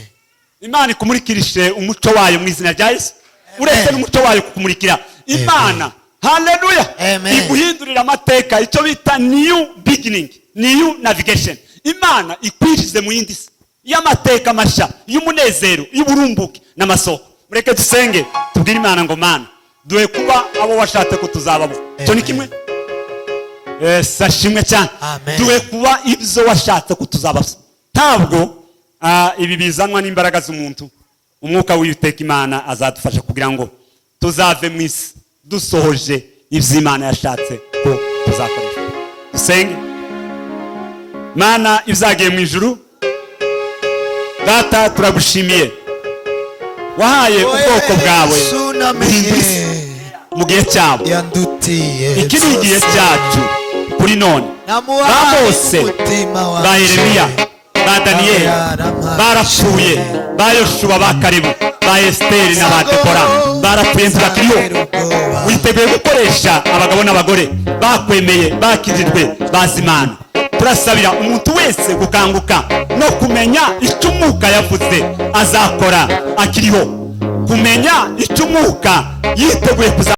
Speaker 1: Imana ikumurikirishe umucyo wayo mu izina rya Yesu. Uretse n'umucyo wayo kukumurikira, Imana, haleluya,
Speaker 2: Amen.
Speaker 1: iguhindurira amateka, icyo bita new beginning, new navigation. Imana ikwinjize mu yindi si y'amateka mashya, y'umunezero, y'uburumbuke n'amasoko. Mureke dusenge, tubwire Imana ngo: Mana, duhe kuba abo washatse ko tuzababo. Icyo ni
Speaker 2: Amen.
Speaker 1: kimwe. Yesu ashimwe cyane.
Speaker 2: Amen.
Speaker 1: Duhe kuba ibyo washatse ko tuzaba. Ntabwo ibi bizanwa n'imbaraga z'umuntu. Umwuka w'Uwiteka Imana azadufasha kugira ngo tuzave mu isi dusohoje ibyo Imana yashatse ko tuzakoresha. Dusenge. Mana izagiye mu ijuru, Data, turagushimiye, wahaye ubwoko bwawe
Speaker 2: Yesu namenye
Speaker 1: mu gihe cyabo.
Speaker 2: Yandutiye
Speaker 1: Iki ni igihe
Speaker 2: byose.
Speaker 1: cyacu kuri none. Ba
Speaker 2: Namuhaye
Speaker 1: Mose,
Speaker 2: umutima
Speaker 1: ba
Speaker 2: wanje.
Speaker 1: Yeremiya, ba Daniyeli barapfuye, ba Yoshuwa, ba Kalebu, ba Esiteri na ba Debora barapfuye, ntibakiriho. Witeguye gukoresha abagabo n'abagore bakwemeye, bakijijwe, bazi Imana. Turasabira umuntu wese gukanguka no kumenya icyo Umwuka yavuze azakora akiriho, kumenya icyo Umwuka yiteguye kuza.